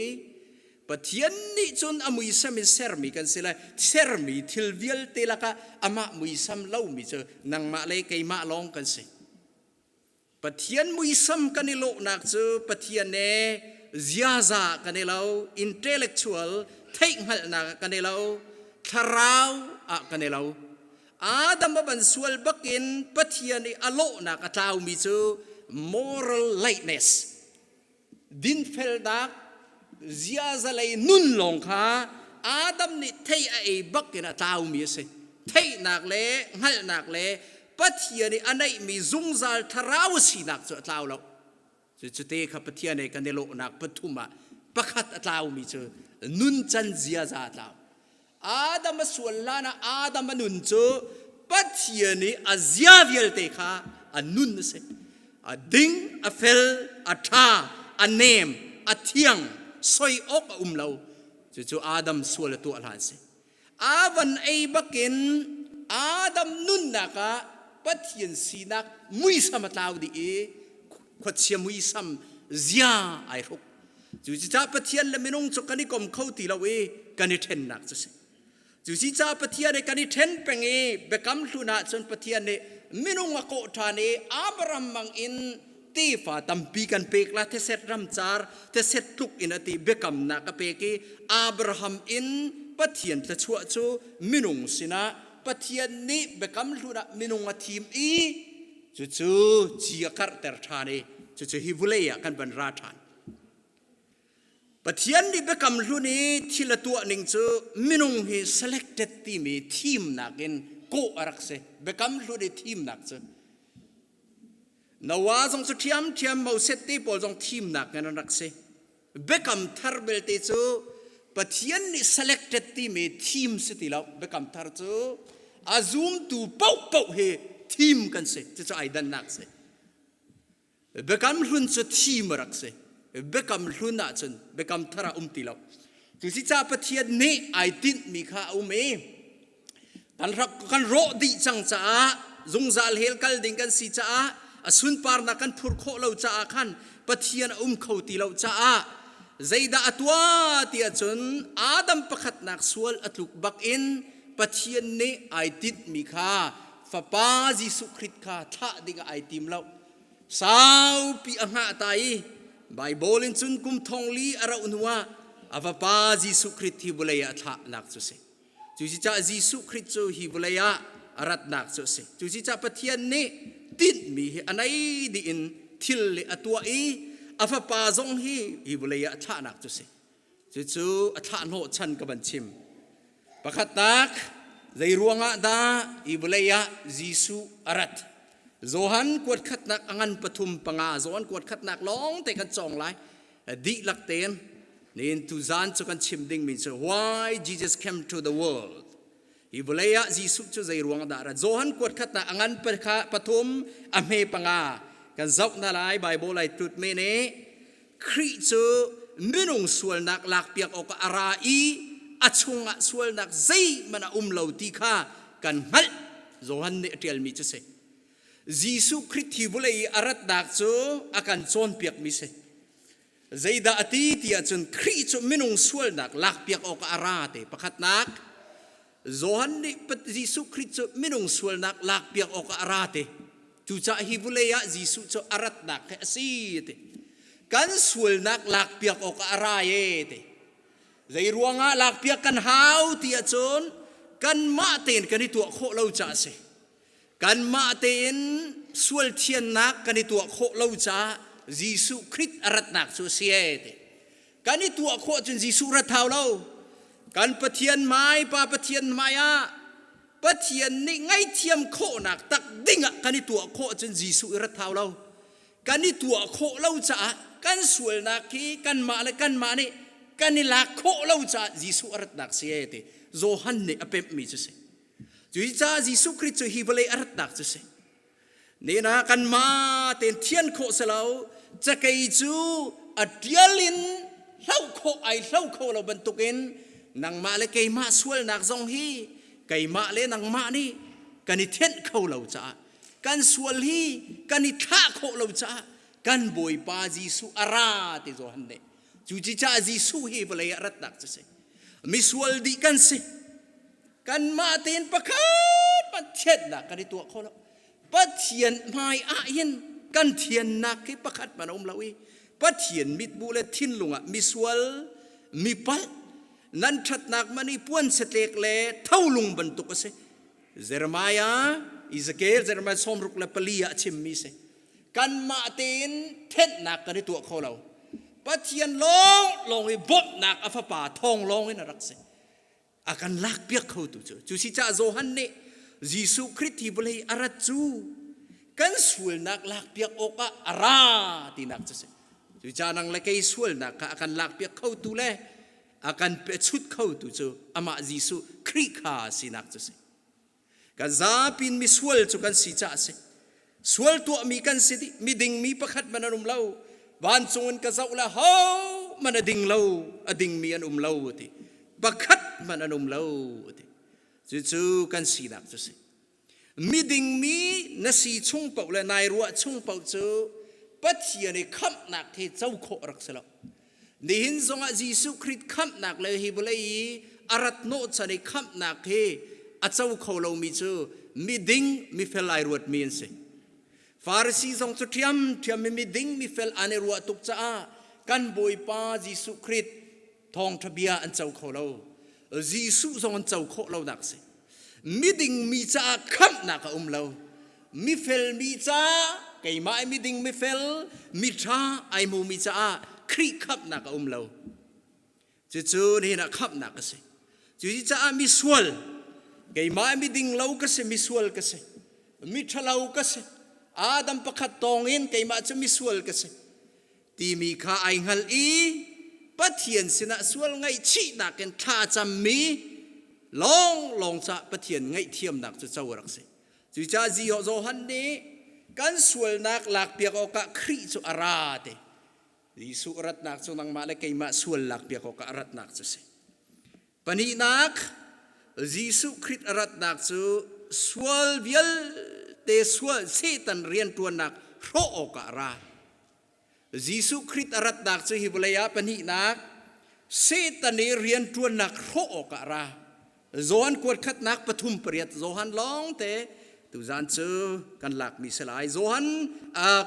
Pathian nih cun a muisam in sermi kan si lai. Sermi thil vialte lakah amah muisam lomi cu nangmah le keimah lawng kan si. Pathian muisam kan i lawhnak cu Pathian he ziaza kan i lo, intellectual theihhngalhnak ah kan i lo, thlarau ah kan i lo. Adam a van sual bakin Pathian i a lawhnak a tlaumi cu moral lightness dinfelnak ziazalei nun lawng kha Adam nih thei a ei bakin a tlaumi a si. Theihnak le hngalhnak le Pathian i a neihmi zungzal thlarau sinak cu a tlau lo. Cucute kha Pathian he kan i lawhnak pathum ah pakhat a tlaumi cu nuncan ziaza a tlau. Adam a sual hlan ah Adam a nun cu Pathian i a zia vialte kha a nun a si. A ding, a fel, a ṭha, a nem, a thiang, soi awk a um lo. Cucu Adam sual a tuah hlan si. A van ei bakin Adam nunnak ah Pathian sinak muisam a tlau dih i khuachia muisam zia ai hruk. Cucaah Pathian le minung cu kan i kom kho ti lo i kan i ṭhennak cu si. Cucaah Pathian he kan i ṭhen peng i biakam hlun ah cun Pathian nih minung a kawh ṭhan i Abraham mang in tefa tampi kan pek la theset ramcar theset tluk in a ti biakamnak a pek i Abraham in Pathian thluachuah cu minung sinah Pathian nih biakam hlun ah minung a thim i cucu ci a karhter ṭhan i cucu hi vulei ah kan van ra ṭhan. Pathian nih biakam hlun i thil a tuah ning cu minung hi selected timi thimnak in kawh a rak si. Biakam hlun i thimnak cu Noah zong cu ṭhiamṭhiam Moses te pawl zong thimnak in an rak si. Biakam thar belte cu Pathian nih selected timi thim si ti lo. Biakam thar cu a zumtu paohpaoh hi thim kan si. Cucu ai dannak si. Biakam hlun cu thim a rak si. Biakam hlun ahcun biakam thar ah um ti lo. Cusicaah Pathian nih ai tinhmi kha a um i kan rak kan rawh dih cang caah zungzal hell kal ding kan si caah a sunparnak kan phur khawh lo caah khan Pathian a um kho ti lo caah zeidah a tuah ti ahcun Adam pakhatnak sual a tluk bak in Pathian nih ai tinhmi kha Fapa Jesuh Khrih kha thlah ding ah ai tim lo. Saupi a hngah ta i Baibal in cun kum thong li a rauh hnuah a fapa Jesuh Khrih hi vawlei ah a thlahnak cu si. Cucaah Jesuh Khrih cu hi vawlei ah a ratnak cu a si. Cucaah Pathian nih tinhmi hi a nei dih in thil le a tuah i a fapa zong hi hi vawlei ah a thlahnak cu a si. Cucu a thlahhnawh chan ka van chim. Pakhatnak, zei ruangah dah hi vawlei ah Jesuh a rat? Johan kuat khatnak a ngan pathum panga Johan kuat khatnak lawng te kan cawng lai. Dihlak tein Nihin tuzan cu kan chim dingmi cu why Jesus came to the world. Hi vawlei ah Jesuh cu zei ruang dah rat? Johan kuat khat ah a ngan pathum a hme panga kan zoh hna lai Bible ai tlut me nih Khrih cu minung sualnak lakpiak awkah a ra i a chungah sualnak zeihmanh a um lo ti kha kan hngalh Johan nih a ṭialmi cu si. Jesuh Khrih thi vawlei i a ratnak cu a kan cawnpiakmi si. Zeidah a ti ti ahcun Khrih cu minung sualnak lakpiak awkah a ra te. Pakhatnak, Johan nih Jesuh Khrih cu minung sualnak lakpiak awkah a ra te. Cucaah hi vulei ah Jesuh cu a ratnak hi a si ti. Kan sualnak lakpiak awkah a ra e ti. Zei ruangah lakpiak kan hau ti ahcun kanmah tein kan i tuah khawh lo caah a si. Kanmah tein sual thiannak kan i tuah khawh lo caah Jesuh Khrih a ratnak cu a si ee ti. Kan i tuah khawh cun Jesuh rat hau lo. Kan Pathian hmai, Pa Pathian hmai ah Pathian nih ngaihthiam khawhnak tak ding ah kan i tuah khawh cun Jesuh i rat hau lo. Kan i tuah khawh lo caah kan sualnak hi kanmah le kanmah nih kan i lak khawh lo caah Jesuh a ratnak si ee ti Johan nih a pemhmi cu si. Cucaah Jesuh Khrih cu hi vawlei a ratnak cu si. Nena kanmah tein thian khawh si lo, cakei cu a ṭial in hloh khawh ai hlo kho lo bantukin nangmah le keimah sualnak zong hi keimah le nangmah nih kan i thianh kho lo caah kan sual hi kan i thlah khawh lo caah kan Bawipa Jesuh a ra ti Johan nih cu caah Jesuh hi vawlei ah ratnak cu si misual dih kan si kanmah tein pakhat hmanh thiannak kan i tuah kho lo Pathian hmai ah hin kan thiannak hi pakhat hmanh a um lo i Pathian mitbu le thinlung ah misual mipalh nan ṭhatnak man i puan satlek le tholung bantuk a si Jeremiah Ezekiel Jeremiah 64 ah a chimmi si kanmah tein thenhnak kan i tuah kho lo Pathian lawng lawng i bawmhnak a fapa thawng lawng in a rak si a kan lakpiak khotu cu cu si caah Johan nih Jesuh Khrih hi vawlei a rat cu kan sualnak lakpiak awkah a ra tinak cu si cucaah nang le kei sualnak kha a kan lakpiak khotu le a kan pechut khotu cu amah Jesuh Khrih kha sinak cu si Kan zapin misual cu kan si caah a si. Sual tuahmi kan si dih. Miding mi pakhat man an um lo. Vancung in ka zoh le ho man a ding lo, a dingmi an um lo ti. Pakhat man an um lo ti. Cucu kan sinak cu si. Miding mi na si chung paoh le nai ruah chung paoh cu Pathian i khamhnak he co khawh rak si lo. Nihin zongah Jesuh Khrih khamhnak le hi vawlei i a rat hnawhchan i khamhnak hi a co kho lomi cu miding mifel ai ruatmi an si. Farasi zong cu ṭhiamṭhiam i miding mifel an i ruah tuk caah kan Bawipa Jesuh Khrih thawngṭha bia an co kho lo. Jesuh zong an co khawh lonak a si. Miding mi caah khamhnak a um lo. Mifel mi ca keimah i miding mifel miṭha ai hmumi caah Khrih khamhnak a um lo. Cucu nihin ah khamhnak a si. Cucaah misual keimah i miding lo ka si misual ka si miṭhalo ka si Adam pakhat tawng in keimah cu misual ka si timi kha ai hngal i Pathian sinah sual ngaihchihnak in thla cammi lawnglawng cah Pathian ngaihthiamnak cu co a rak si. Cucaah Johan nih kan sualnak lakpiak awkah Khrih cu a ra ti. Jesuh ratnak cu nangmah le keimah sual lakpiak awkah a ratnak cu si. Pahnihnak, Jesuh Khrih a ratnak cu sual vialte sual Satan rianṭuannak hrawh awkah a ra. Jesuh Khrih a ratnak cu hi vawlei ah pahnihnak Satan i rianṭuannak hrawh awkah a ra. Johan kuat khatnak pathum pariat Johan lawng te tuzan cu kan lakmi si lai. Johan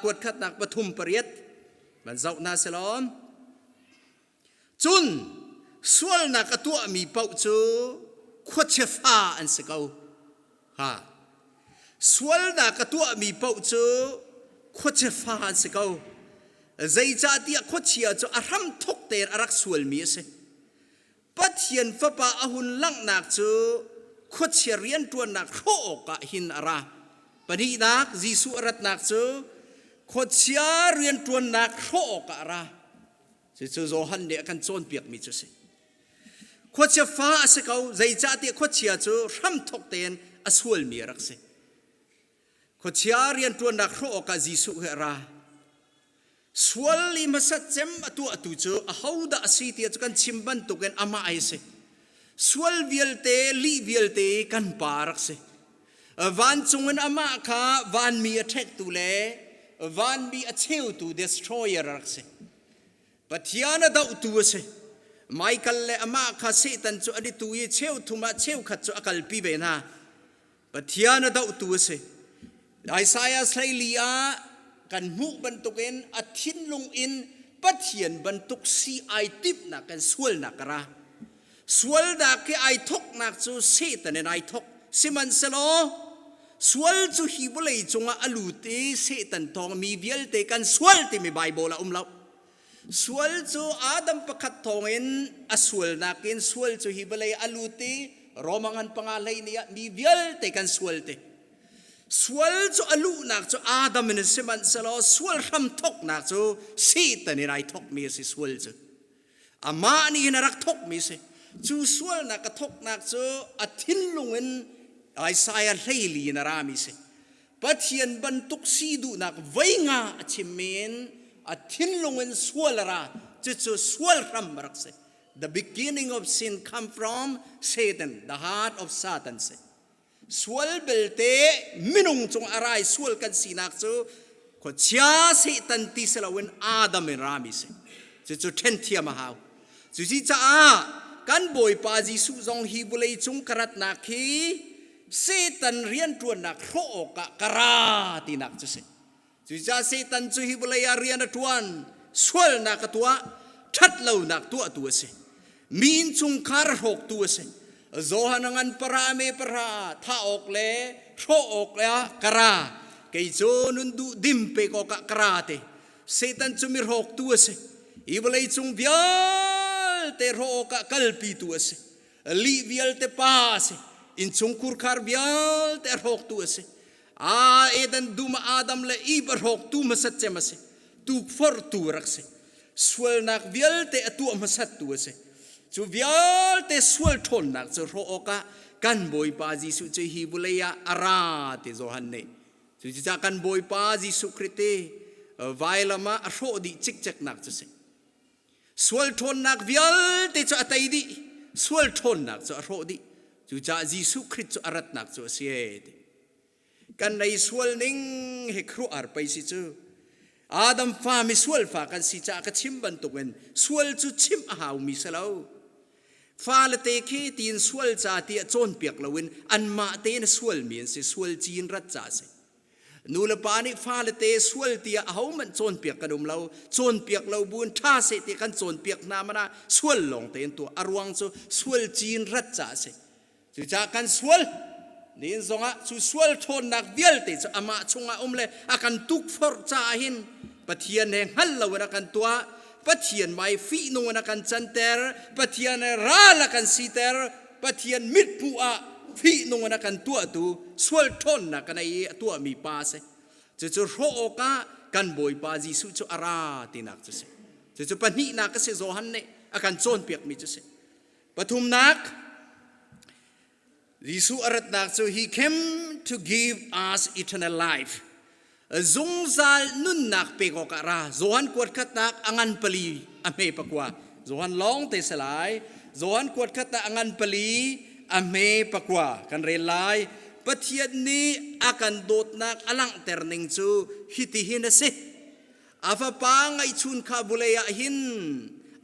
kuat khatnak pathum pariat van zoh hna silaw. Cun sualnak a tuahmi paoh cu khuachia fa an si ko. Ha. Sualnak a tuahmi paoh cu khuachia fa an si ko. Zeicahtiah khuachia cu a hramthok tein a rak sualmi a si. Pathian Fapa a hun langhnak cu khuachia rianṭuannak hrawh awkah hin a ra. Pahnihnak Jesuh a ratnak cu khuachia rianṭuannak hrawh awkah a ra. Cucu Johan nih a kan cawnpiakmi cu a si. Khuachia fa a si ko, zeicahtiah khuachia cu hramthok tein a sualmi a rak si. Khuachia rianṭuannak hrawh awkah Jesuh hi a ra. Sual i hmasat cem a tuahtu cu ahodah a si tiah cu kan chim bantukin amah ai si. Sual vialte, lih vialte kan pa a rak si. Vancung in amah kha vanmi a ṭhektu le vanmi a cheutu destroyer a rak si. Pathian a dohtu a si. Michael le amah kha Satan cu an i tu i cheu thum ah cheukhat cu a kalpi ve hna. Pathian a dohtu a si. Isaiah 14 ah kan hmuh bantukin a thinlung in Pathian bantuk si ai timhnak kan sualnak a ra. Sualnak hi ai thoknak cu Satan in ai thok. Sihmanhsehlaw. Sual cu hi vawlei cungah a lut i Satan thawng mi vialte kan sual timi Baibal a um lo. Sual cu Adam pakhat thawngin a sualnak in sual cu hi vawlei a lut i Roma ngan panga hlei ni ah mi vialte kan sual te. Sual cu a luhnak cu Adam in sihmanhsehlaw sual hram thawknak cu Satan in ai thawkmi a si sual cu. Amah nih hin a rak thawkmi a si. Cu sualnak a thawknak cu a thinlung in Isaiah hleili in a rami a si. Pathian bantuk si duhnak voi nga a chimmi in a thinlung in sual a ra. Cucu sual hram a rak si. The beginning of sin come from Satan, the heart of Satan si. Sual belte minung cung a rai sual kan sinak cu khuachia Satan ti si loin Adam in rami si. Cucu ṭhen thiam a hau. Cuci caah kan Bawipa Jesuh zong hi vawlei cung ka ratnak hi Satan rianṭuannak hrawh awkah ka ra tinak cu si. Cucaah Satan cu hi vawlei ah rian a ṭuan, sualnak a tuah, ṭhatlonak tuahtu a si. Mi innchungkhar a hrawktu a si. Johan a ngan para me para thah awk le hrawh awk le ah ka ra. Kei cu nun duh dim pek awkah ka ra te. Satan cu mi hrawktu a si. Hi vawlei cung vialte hrawh awkah kalpitu a si. Lih vialte pa a si. Innchungkhur khar vialte a hrawktu a si. A Eden dum ah Adam le Eve a hrawktu hmasat cem a si. Tukforhtu a rak si. Sualnak vialte a tuah hmasattu a si. Cu vialte sual ṭhawnnak cu hrawh awkah kan Bawipa Jesuh cu hi vawlei ah a ra ti Johan nih. Cucaah kan Bawipa Jesuh Khrih ti vailam ah a hrawh dih cikceknak cu si. Sual ṭhawnnak vialte cu a tei dih. Sual ṭhawnnak cu a hrawh dih. Cucaah Jesuh Khrih cu a ratnak cu a si ee ti. Kan lei sual ning hi khuaruahhar pei si cu. Adam fa misual fa kan si caah ka chim bantukin sual cu chimh a haumi si lo. Fale te khi tiin sual ca tiah cawnpiak loin anmah tein a sualmi an si, sual cin rat ca a si. Nu le pa nih fale te sual tiah ahohmanh cawnpiak kan um lo. Cawnpiak lo buin ṭha seh ti kan cawnpiak hna man ah sual lawng tein tuah. A ruang cu sual cin rat ca a si. Cucaah kan sual niin zongah cu sual ṭhawnnak vialte cu amah chungah um le a kan tukforh caah hin Pathian he hngal loin a kan tuah. Pathian mai fihnung in a kan canter. Pathian he ral a kan siter. Pathian mithmuh ah fihnung in a kan tuahtu sual ṭhawnnak kan ei i a tuahmi pa a si. Cucu hrawh awkah kan Bawipa Jesuh cu a ra tinak cu si. Cucu pahnihnak a si Johan nih a kan cawnpiakmi cu si. Pathumnak, Jesuh a ratnak cu he came to give us eternal life. Zungzal nunnak pek awkah ra. Johan kuat khatnak a ngan pali a hme pakua. Johan lawng te si lai. Johan kuat khatnak a ngan pali a hme pakua kan rel lai. Pathian nih a kan dawtnak a langhter ning cu hitihin a si. A fapa ngaihchun kha vulei ah hin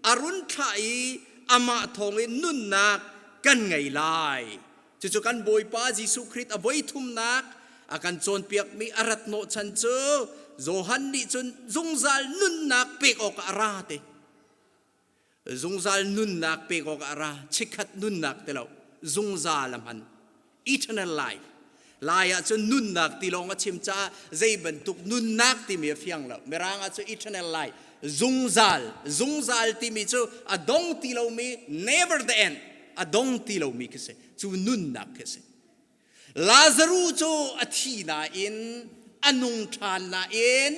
a run thlah i amah thawngin nunnak kan ngei lai. Cucu kan Bawipa Jesuh Khrih a voi thumnak a kan cawnpiakmi a rat hnawhchan cu Johan nih cun zungzal nunnak pek awkah a ra te. Zungzal nunnak pek awkah a ra. Chikkhat nunnak ti lo. Zungzal a hman. Eternal life. Lai ah cun nunnak ti lawng a chim caah zei bantuk nunnak timi a fiang lo. Mirang ah cun eternal life. Zungzal. Zungzal timi cu a dong ti lomi never the end. A dong ti lomi khi si. Cu nunnak khi si. Lazaruh cu a thi nain a nung ṭhan nain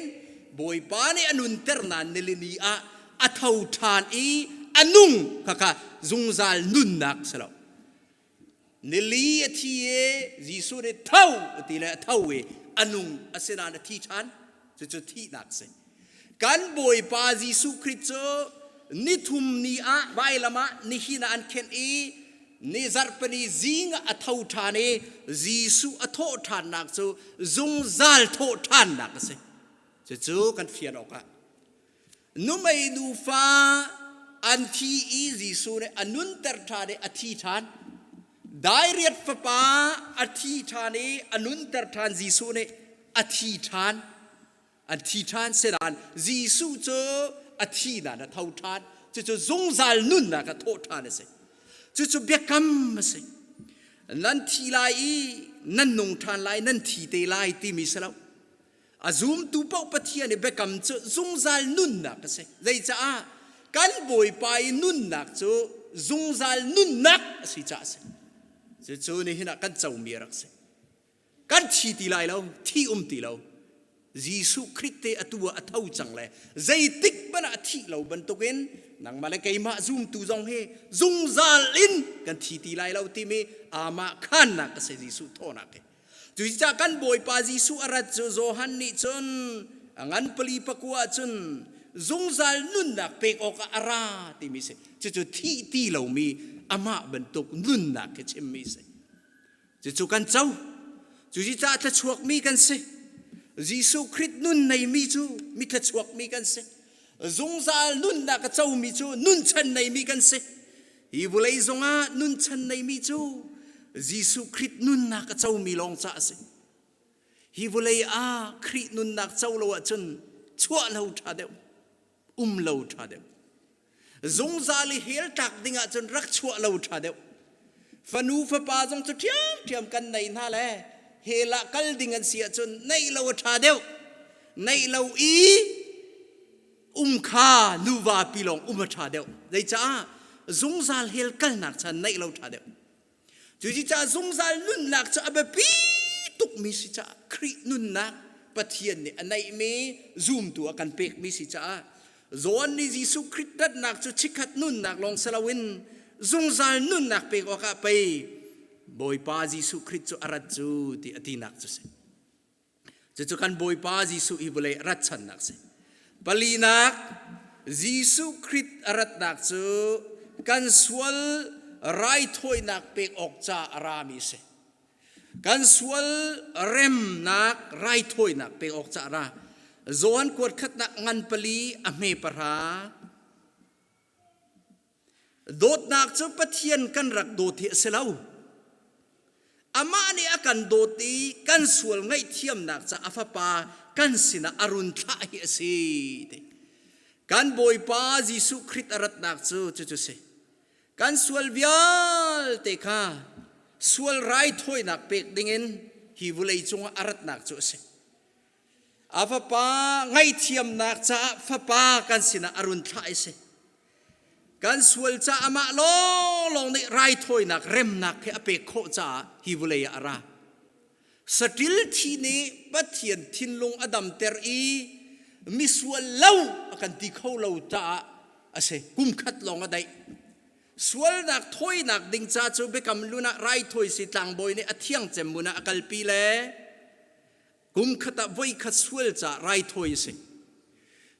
Bawipa nih a nunter nain nilini ah a tho ṭhan i a nung khakha zungzal nunnak si lo. Nili a thi i Jesuh nih tho a ti le a tho i a nung asinain a thi ṭhan. Cucu thihnak si. Kan Bawipa Jesuh Khrih cu nithum ni ah vailam ah nihin ah an khenh i ni zarhpini zing ah a tho ṭhan i Jesuh a thawh ṭhannak cu zungzal thawh ṭhannak a si. Cucu kan fian awkah numei nufa an thi i Jesuh nih a nunter ṭhan i a thi ṭhan. Dairiat fapa a thi ṭhan i a nunter ṭhan Jesuh nih a thi ṭhan. An thi ṭhan sedan Jesuh cu a thi nain a tho ṭhan. Cucu zungzal nunnak a thawh ṭhan a si. Cucu biakam a si. Nan thi lai i nan nung ṭhan lai, nan thi te lai timi si lo. A zumtu paoh Pathian i biakam cu zungzal nunnak a si. Zeicaah? Kan Bawipa i nunnak cu zungzal nunnak a si caah a si. Cucu nihin ah kan comi a rak si. Kan thi ti lai lo, thi um ti lo. Jesuh Khrih te atu ah a tho cang le zeitik hmanh ah a thih lo bantukin nangmah le keimah zumtu zong hi zungzal in kan thi ti lai lo timi amah khannak a si Jesuh thawhnak hi. Cucaah kan Bawipa Jesuh a rat cu Johan nih cun a ngan pali pakua cun zungzal nunnak pek awkah a ra timi si. Cucu thih ti lomi amah bantuk nunnak hi chimmi si. Cucu kan co. Cucaah thluachuakmi kan si. Jesuh Khrih nun neimi cu mi thluachuakmi kan si. Zungzal nunnak a comi cu nunchan neimi kan si. Hi vawlei zongah nunchan neimi cu Jesuh Khrih nunnak a comi lawng ca a si. Hi vawlei ah Khrih nunnak co lo ahcun chuah lo ṭha deuh. Um lo ṭha deuh. Zungzal i hell tlak ding ahcun rak chuah lo ṭha deuh. Fanu fapa zong cu ṭhiamṭhiam kan nei hna le hell ah kal ding an si ahcun neih lo a ṭha deuh. Neih lo i um kha nuva pi lawng um a ṭha deuh. Zeicah zungzal hell kalnak chan neih lo ṭha deuh. Cucaah zungzal nunnak cu a biapi tukmi si caah Khrih nunnak Pathian nih a neihmi zumtu a kan pekmi si caah John nih Jesuh Khrih tatnak cu chikkhat nunnak lawng si loin zungzal nunnak pek awkah pei Bawipa Jesuh Khrih cu a rat cu ti a tinak cu si. Cucu kan Bawipa Jesuh hi vawlei a rat channak si. Palinak, Jesuh Khrih a ratnak cu kan sual raithawinak pek awk ca a rami si. Kan sual remnak raithawinak pek awk ca a ra. Johan kuat khatnak ngan pali a hme pahra. Dawtnak cu Pathian kan rak dawt hi a si lo. Amah nih a kan dawt i kan sual ngaihthiamnak ca a fapa kan sinah a run thlah hi a si. Ti. Kan Bawipa Jesuh Khrih a ratnak cu cucu si. Kan sual vialte kha sual raithawinak pek dingin hi vulei cungah a ratnak cu a si. A fapa ngaihthiamnak caah fapa kan sinah a run thlah i si. Kan sual caah amah lawnglawng nih raithawinak remnak he a pek khawh caah hi vawlei ah a ra. Saṭil thi nih Pathian thinlung a damter i misual lo a kan ti kho lo caah a si. Kum khat lawng a daih. Sualnak thawinak ding ca cu biakam lun ah raithawi si tlangbawi nih a thiang cem mun ah a kalpi le Kum khat ah voikhat sual ca raithawi a si.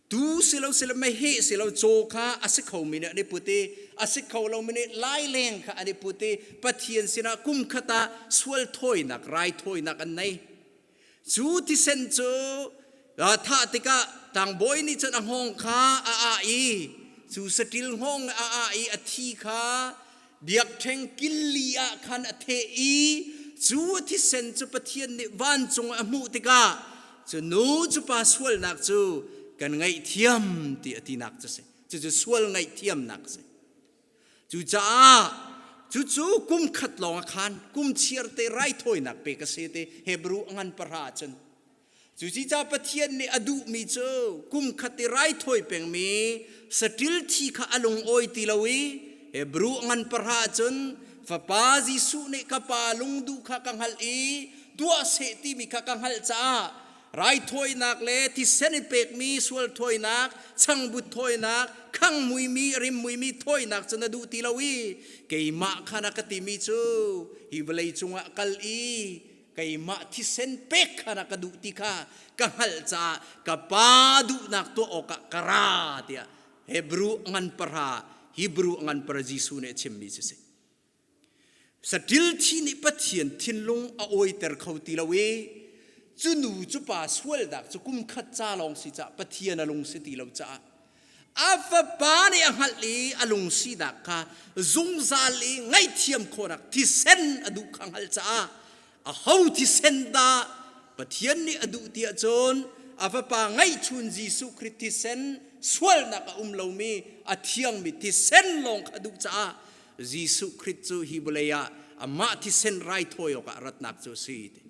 Tu si lo sile meheh si lo caw kha a si khomi nih an i put i a si kho lomi nih laileng kha an i put i Pathian sinah kum khat ah sual thawinak raithawinak an nei. Cu thisen cu thah tikah tlangbawi nih cun a hngawng kha a ah i cu saṭil hngawng a ah i a thi kha biakṭheng killi ah khan a theh i cu a thisen cu Pathian nih vancung a hmuh tikah cu nu cu pa sualnak cu kan ngaihthiam ti a tinak cu si cucu sual ngaihthiamnak a si cucaah cucu kum khat lawng a khan kum chiar te raithawinak pek a si te Hebrew a ngan pahra cun Cucica Pathian nih a duhmi cu kum khat i raithawi pengmi saṭil thi kha a lungawi ti lo i Hebrew ngan pahra cun fapa Jesuh nih ka pa lungduh kha ka hngalh i tuah seh timi kha ka hngalh caah raithawinak le thisen i pekmi sual thawinak, changbut thawinak, khang muimi, rim muimi thawinak cu na duh ti lo i keimah kha na ka timi cu hi vawlei cungah kal i keimah thisen pek kha na ka duh ti kha ka hngalh caah ka pa duhnak tuah awkah ka ra tiah Hebrew ngan pahra Hebrew ngan para Jesuh nih a chimmi cu si. Saṭil thi nih Pathian thinlung a awiter kho ti lo i cu nu cu pa sualnak cu kum khat ca lawng si caah Pathian a lung si ti lo caah a fapa nih a hngalh i a lungsinak kha zungzal i ngaihthiam khawhnak thisen a duh kha hngalh caah a ho thisen dah Pathian nih a duh ti ahcun a fapa ngeihchun Jesuh Khrih thisen sualnak a um lomi a thiangmi thisen lawng kha a duh caah Jesuh Khrih cu hi vawlei ah amah thisen raithawi awkah ratnak cu a si ti.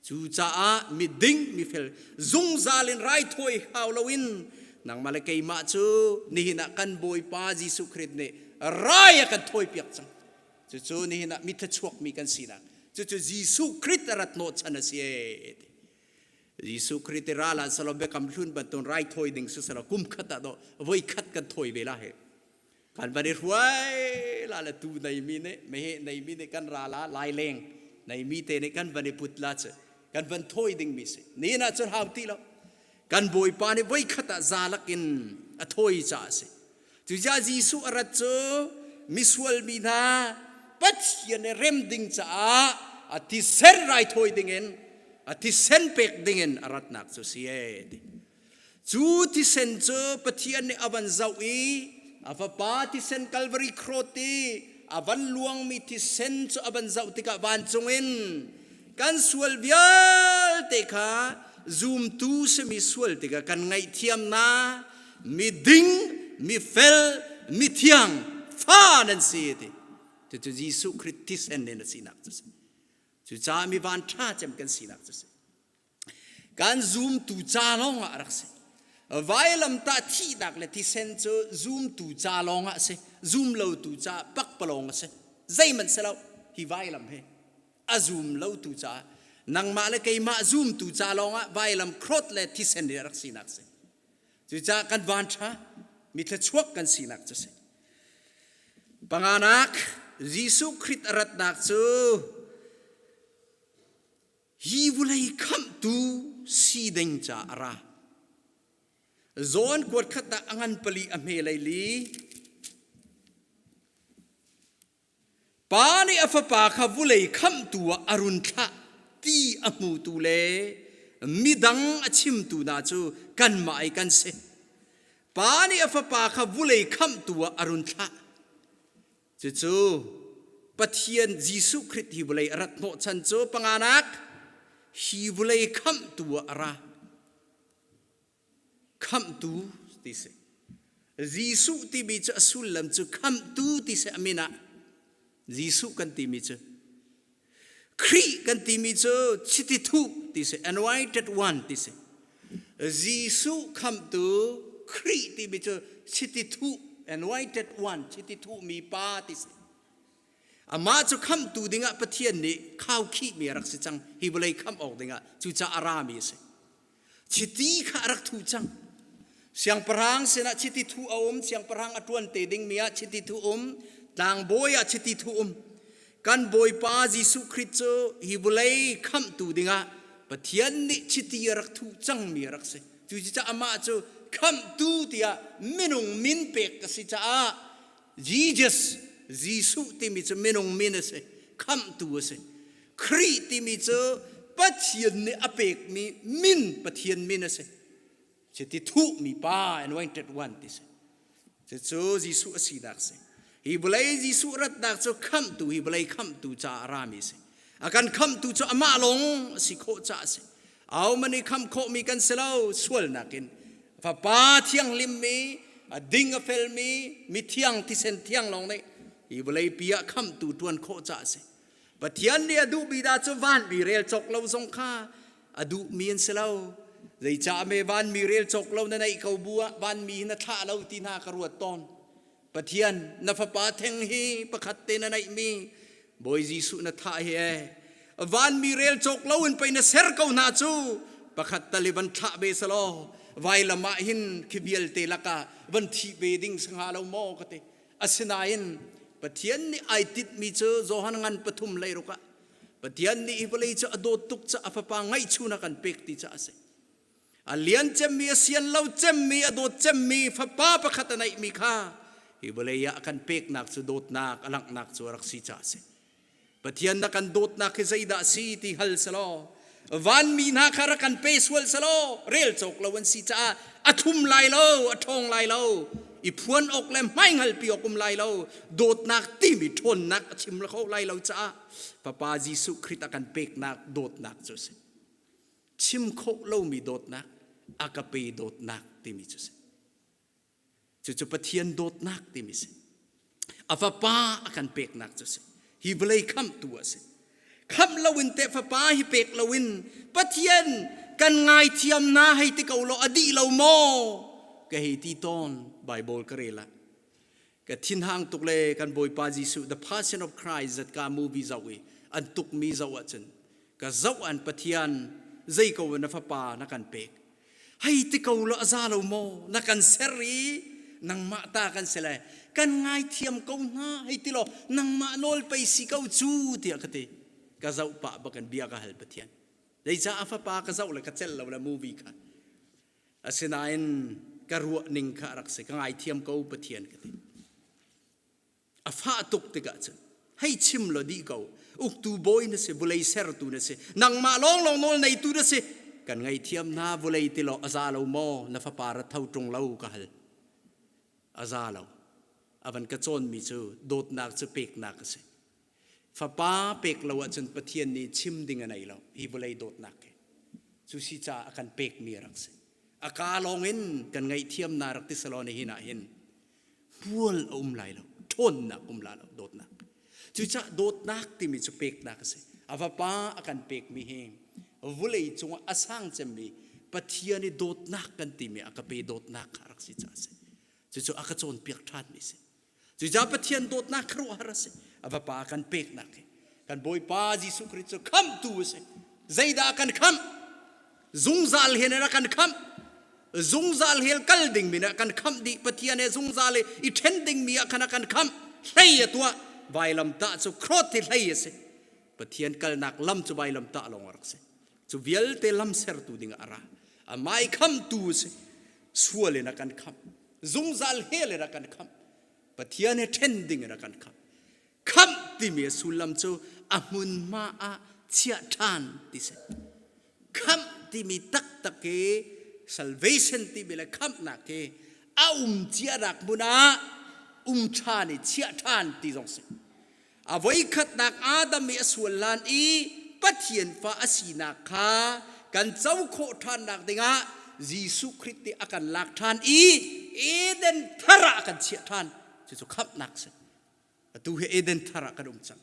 Cucaah miding mifel zungzal in raithawi hau loin nangmah le keimah cu nihin ah kan Bawipa Jesuh Khrist nih rai a kan thawipiak cang. Cucu nihin ah mithlachuakmi kan sinak. Cucu Jesuh Khrist a rat hnawhchan a si ee ti. Jesuh Khrist i ral ah salo biakam hlun bantuk raithawi ding si salo kum khat ah dawh voi khat kan thawi ve la he. Kan van i hruai la le tu nei mi nih meheh nei mi nih kan ra la lai leng nei mi te nih kan van i put la cu kan van thawi ding mi si. Ni na cun hau ti lo. Kan Bawipa nih voi khat ah zalak in a thawi caah a si. Cucaah Jesuh a rat cu misual mi hna Pathian i rem ding caah a thisen raithawi dingin a thisen pek dingin a ratnak cu si ee ti. Cu thisen cu Pathian nih a van zoh i a fapa thisen Calvary cross i a van luangmi thisen cu a van zoh tikah vancung in kan sual vialte kha zumtu simi sual tikah kan ngaihthiamnak miding mifel mithiang fa nan si ti cucu Jesuh Khrist thisen in a sinak cu si cucaah mi van ṭha cem kan sinak cu si kan zumtu ca lawng ah a rak si vailamtah thihnak le thisen cu zumtu ca lawng ah a si zum lotu ca pakpalawng a si zeihmanh si lo hi vailam hi a zum lotu ca nangmah le keimah zumtu ca lawng ah vailam cross le thisen nih a rak sinak si Cucaah kan van ṭha, mi thluachuak kan sinak cu si. Panganak, Jesuh Khrist a ratnak cu hi vulei khamhtu si ding ca a ra. John kuat khat ah a ngan pali a hme lei li. Pa nih a fapa kha vulei khamhtu ah a run thlah ti a hmutu le midang a chimtu hna cu kanmah i kan si. Pa nih a fapa kha vulei khamhtu ah a run thlah. Cucu Pathian Jesuh Khrist hi vulei a rat hnawhchan cu panganak hi vulei khamhtu ah a ra. Khamhtu ti si. Jesuh timi cu a sullam cu khamhtu ti si a min ah Jesuh kan timi cu Khrih kan timi cu chiti thuh ti si anointed one ti si. Jesuh khamhtu Khrih timi cu chiti thuh anointed one chiti thuhmi pa ti si. Amah cu khamhtu dingah Pathian nih khaukhihmi a rak si cang hi vawlei khamh awk dingah cucaah a rami a si. Chiti kha a rak thuh cang. Siangpahrang sinah chiti thuh a um, siangpahrang a ṭuan te dingmi ah chiti thuh um, tlangbawi ah chiti thuh um. Kan Bawipa Jesuh Khrist cu hi vawlei khamhtu dingah Pathian nih chiti a rak thuh cangmi a rak si. Cucaah amah cu khamhtu tiah minung min pek a si caah Jesus, Jesuh timi cu minung min a si, khamhtu a si. Khrih timi cu Pathian nih a pekmi min Pathian min a si. Chiti thuhmi pa anointed one ti si. Cucu Jesuh a sinak si. Hi vawlei Jesuh ratnak cu khamhtu hi vawlei khamhtu caah a rami si. A kan khamhtu cu amah lawng a si khawh caah a si. Ahohmanh nih khamh khawhmi kan si lo sualnak in. Fapa thianghlim mi, a ding a felmi, mithiang thisen thiang lawng nih hi vawlei pi ah khamhtu ṭuan khawh caah a si. Pathian nih a duhmi dah cu vanmi rel cawk lo zong kha a duhmi an si lo. Zeicah me vanmi rel cawk lo na neih ko bu ah vanmi hi na thlah lo ti hna ka ruat tawn. Pathian na fapa theng hi pakhat te na neihmi Bawi Jesuh na thah hi ee. Vanmi rel cawk lo in pei na ser ko hna cu pakhat tal i van thlah ve selaw vailam ah hin khi vialte lakah van thih ve ding si hnga lo maw ka ti. Asinain Pathian nih ai tinhmi cu Johan ngan pathum leiruk ah Pathian nih hi vawlei cu a dawt tuk caah a fapa ngaihchun a kan pek ti caah a si. A lian cemmi, a sian lo cemmi, a dawt cemmi fapa pakhat a neihmi kha hi vawlei ah a kan peknak cu dawtnak a langhnak cu a rak si caah a si. Pathian na kan dawtnak hi zeidah a si ti hal selaw vanmi hna kha rak kan pe sual selaw rel cawk lo an si caah a thlum lai lo a ṭhawng lai lo i phuan awk le hmaihngalpi awk um lai lo dawtnak timi ṭhawnnak a chim kho lai lo caah Fapa Jesuh Khrist a kan peknak dawtnak cu a si chim khawh lomi dawtnak a ka pe dawtnak timi cu a si Cucu Pathian dawtnak timi si. A fapa a kan peknak cu si. Hi vawlei khamhtu a si. Khamh loin teh fapa hi pek loin Pathian kan ngaithiam na hei ti ko law a dih lo maw? Ka hei ti tawn Bible ka rel ah. Ka thinhang tuk le kan Bawipa Jesuh The Passion of Christ zatka movie zoh i an tukmi zoh ahcun ka zoh an Pathian zei ko na fapa na kan pek. Hei ti ko law a za lo maw? Na kan ser i nangmah ta kan si le kan ngaithiam ko hna hei ti law nangmah nawl pei si ko cu tiah ka ti. Ka zoh pah bak in bia ka hal Pathian. Zeicah a fapa ka zoh le ka celh lo le movie kha. Asinain ka ruah ning kha a rak si. Ka ngaithiam ko Pathian ka ti. A fah tuk tikah cun hei chim law dih ko. Uktu bawi na si, vulei sertu na si, nangmah lawnglawng nawl neitu na si. Kan ngaihthiam hna vulei ti law a za lo maw? Na fapa ra tho ṭung lo ka hal. A za lo. A van ka cawnmi cu dawtnak cu peknak a si. Fapa pek lo ahcun Pathian nih chim ding a nei lo hi vawlei dawtnak hi. Cu si caah a kan pekmi a rak si. A kaa lawngin kan ngaihthiamnak rak ti selaw nihin ah hin hmual a um lai lo, ṭhawnnak um la lo, dawtnak. Cucaah dawtnak timi cu peknak a si. A vapa a kan pekmi hi vulei cungah a sang cemmi Pathian i dawtnak kan timi a ka pe dawtnak kha a rak si caah a si. Cucu a ka cawnpiak ṭhanmi a si. Cucaah Pathian dawtnak khuaruahhar a si. A Fapa kan peknak hi kan Bawipa Jesuh Khrist cu khamhtu a si. Zeidah a kan khamh? Zungzal hin a kan khamh. Zungzal hell kal dingmi nih a kan khamh dih. Pathian he zungzal i i ṭhen dingmi ah khan a kan khamh. Hlei a tuah. Vailamtah cu khrot hi hlei a si. Pathian kalnak lam cu vailamtah lawng a rak si. Cu vialte lam sertu dingah a ra. Amah i khamhtu a si. Sual in a kan khamh. Zungzal hell in a kan khamh. Pathian he ṭhen ding in a kan khamh. Khamh timi a sullam cu a hmunhma ah chiah ṭhan ti si. Khamh timi taktak hi salvation timi le khamhnak hi a um cianak hmun ah um ṭhan i chiah ṭhan ti zong si. A voikhatnak Adam i a sual hlan i Pathian fa a sinak kha kan co khawh ṭhannak dingah Jesuh Khrih nih a kan lak ṭhan i Eden thar ah a kan chiah ṭhan. Cucu khamhnak a si. Atu hi Eden thar ah kan um cang.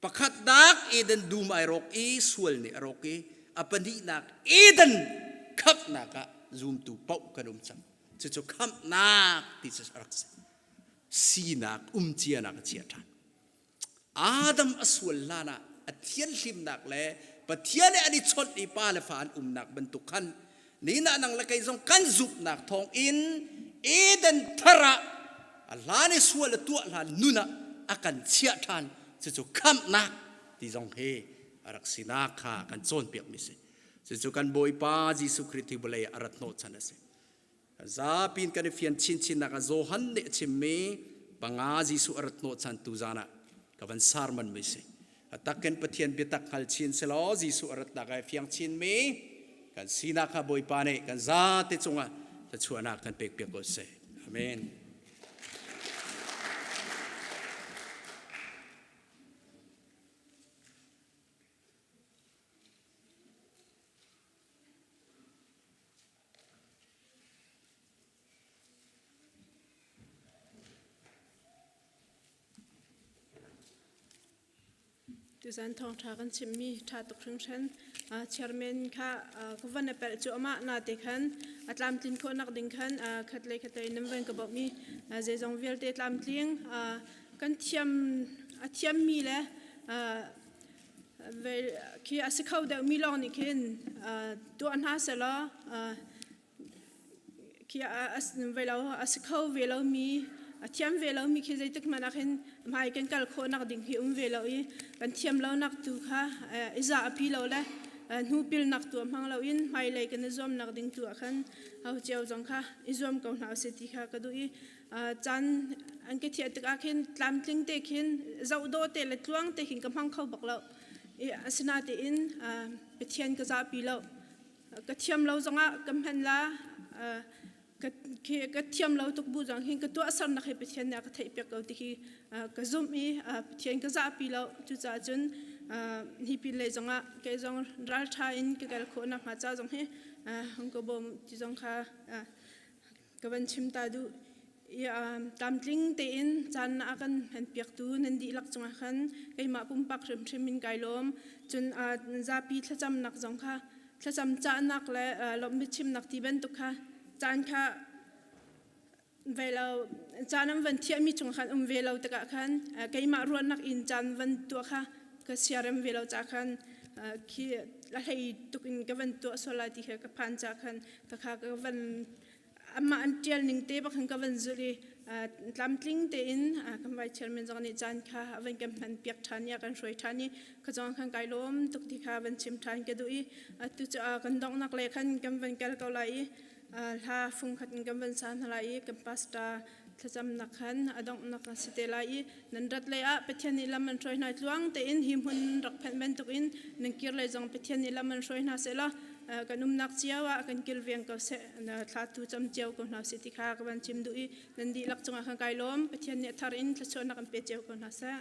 Pakhatnak Eden dum ai rawk i sual nih a rawk i a pahnihnak Eden khamhnak ah zumtu paoh kan um cang. Cucu khamhnak ti cu a rak si. Sinak umcianak a chia ṭhan. Adam a sual hlan ah a thianhlimnak le Pathian he an i chawnh i pa le fa an umnak bantuk khan nina nang le kei zong kan zumhnak thawng in Eden thar ah a hlan i sual a tuah hlan nun ah a kan chiah ṭhan cucu khamhnak ti zong hi a rak sinak kha kan cawnpiakmi si cucu kan Bawipa Jesuh Khrih hi vawlei ah a rat hnawhchan a si Zapi in kan i fian chinchinnak ah Johan nih a chimmi panga Jesuh a rat hnawhchan tu zan ah ka van sarman mi si. A takin Pathian biatak hngal chin selaw Jesuh a ratnak ai fiang chinmi kan sinak kha Bawipa nih kan zate cungah thluachuahnak kan pek piak ko seh. Amen. Tuzan thawngṭha kan chimmi ṭha tuk hringhran. Chairman kha ka van a pelh cu amah nate khan a tlamtlin khawhnak ding khan khatlei khatlei nan van ka bawmh i zeizong vialte tlamtling kan thiam a thiammi le Khi a si kho deuhmi lawng nih khin tuah hna sehlaw khi a si kho ve lomi a thiam ve lomi khi zeitik hmanh ah khin hmai kan kal khawhnak ding hi um ve lo i kan thiam lonak tu kha i zah a pi lo le hnu pilnak tu hmang loin hmailei kan i zuamnak ding tu ah khan ho cio zong kha i zuam ko hna usih ti kha ka duh i caan an ka thiah tikah khin tlamtling te khin zoh dawh te le tluang te khin ka hmang kho bak lo i asinatein Pathian ka zahpi lo ka thiam lo zongah ka hman la ka thiam lo tuk bu zong hin ka tuahsernak hi Pathian nih a ka theih piak ko ti hi ka zumh i Pathian ka zahpi lo cucaah cun hi pin lei zongah kei zong ralṭha in ka kal khawh nakhnga ca zong hi hung ka bawm ti zong kha ka van chim ta duh. I tlamtling tein caan a kan hman piaktu nan dihlak cungah khan keimah pumpak hrimhrim in kai lawm. Cun zapi thlacamnak zong kha thlacam cahnak le lawmh chimnak ti bantuk kha caan kha ve lo caan an van thiahmi chung khan um ve lo tikah khan keimah ruahnak in caan van tuah kha ka siarem ve lo ca khan khi a hlei tuk in ka van tuah sual lai ti kha ka phan ca khan ka kha ka van amah an ṭial ning te bak khan ka van zulh i tlamtling tein kan vai chairman zong nih caan kha a van kan hman piak ṭhan i a kan hruai ṭhan i ka zong khan kai lawm tuk ti kha van chim ṭhan ka duh i atu cu kan donghnak le khan kan van kal ko lai i hla fungkhat in kan van sa hna lai i kan pastor thlacamnak khan a donghnak a si te lai i nan rat lei ah Pathian nih lam an hruai hna tluang tein hi hmun rak phanh bantukin nan kir lei zong Pathian nih lam an hruai hna seh law kan umnak cio ah kan kilveng ko seh thla tu cam cio ko hna sih ti kha ka van chim duh i nan dihlak cungah khan kai lawm Pathian nih a thar in thluachuahnak an pe cio ko hna seh.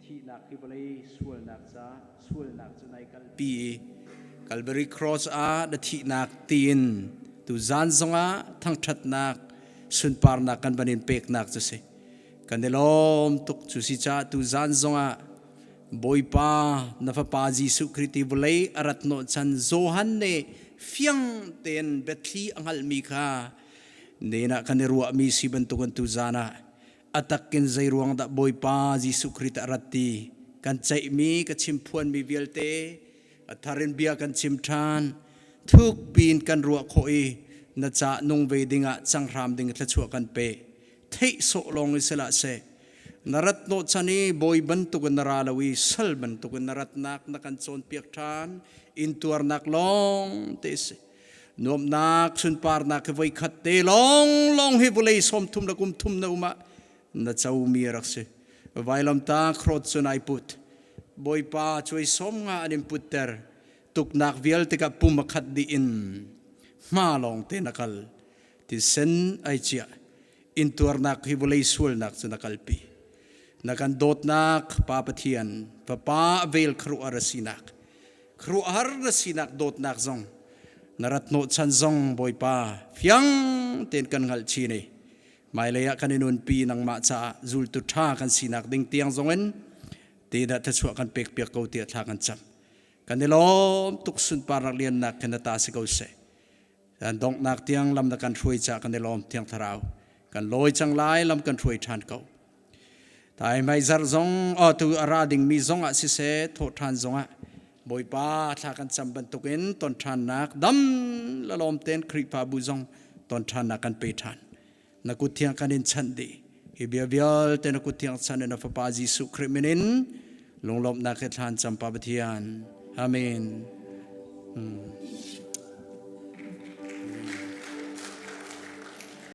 Thihnak hi vawlei sualnak ca sualnak cu nai kalpi i Calvary Cross ah na thihnak tiin tu zan zongah thangṭhatnak. Sunparnak kan van in peknak cu si. Kan i lawm tuk cu si caah tu zan zongah Bawipa na fapa Jesuh Khrih ti vawlei a rat hnawh chan Johan nih fiang tein biathli a hngalhmi kha nen ah kan i ruahmi si bantukin tu zan ah a takin zei ruang dah Bawipa Jesuh Khrih a rat ti kan ceihmi ka chim phuanmi vialte a thar in bia kan chim ṭhan thuk piin kan ruah khawh i na ca nung ve dingah canghram ding thluachuah kan pe theih sawh lawng i sihlah seh na rat hnawh chan i bawi bantukin na ra lo i sal bantukin na ratnak na kan cawnpiak ṭhan intuarnak lawng te si nuamhnak sunparnak hi voi khat te lawng lawng hi vawlei sawm thum le kum thum na um ah na comi a rak si vailamta khrot cu nai put bawipa cuai som nga an in putter tuknak vialte ka pum a khat dih in hma lawng te na kal tisen ai chia intuarnak hi vawlei sualnak cu na kalpi na kan dawtnak pa pathian fapa vel khru ar sinak khuaruahhar na sinak dawtnak zong na rat hnawhchan zong Bawipa fiang tein kan hngalh chin i hmailei ah kan i nunpi nangmah caah zultu ṭha kan sinak ding tiang zongin te dah thluachuah kan pek piak ko tiah thla kan cam kan i lawm tuk sunparnak liannak khin na ta si ko seh kan donghnak tiang lam na kan hruai caah kan i lawm thiang thlarau kan lawi cang lai lam kan hruai ṭhan ko Tai meizar zong tu a ra dingmi zong ah siseh thawhṭhan zong ah Bawipa thla kan cam bantukin ton ṭhannak dam lalawm tein Khrihfabu zong ton ṭhannak kan pe ṭhan. Na kut thiang kan in chanh dih. Hi bia vialte na kut thiang chan in na Fapa Jesuh Khrih min in lunglawmhnak he thlan cam Pa Pathian. Amen. Hmm.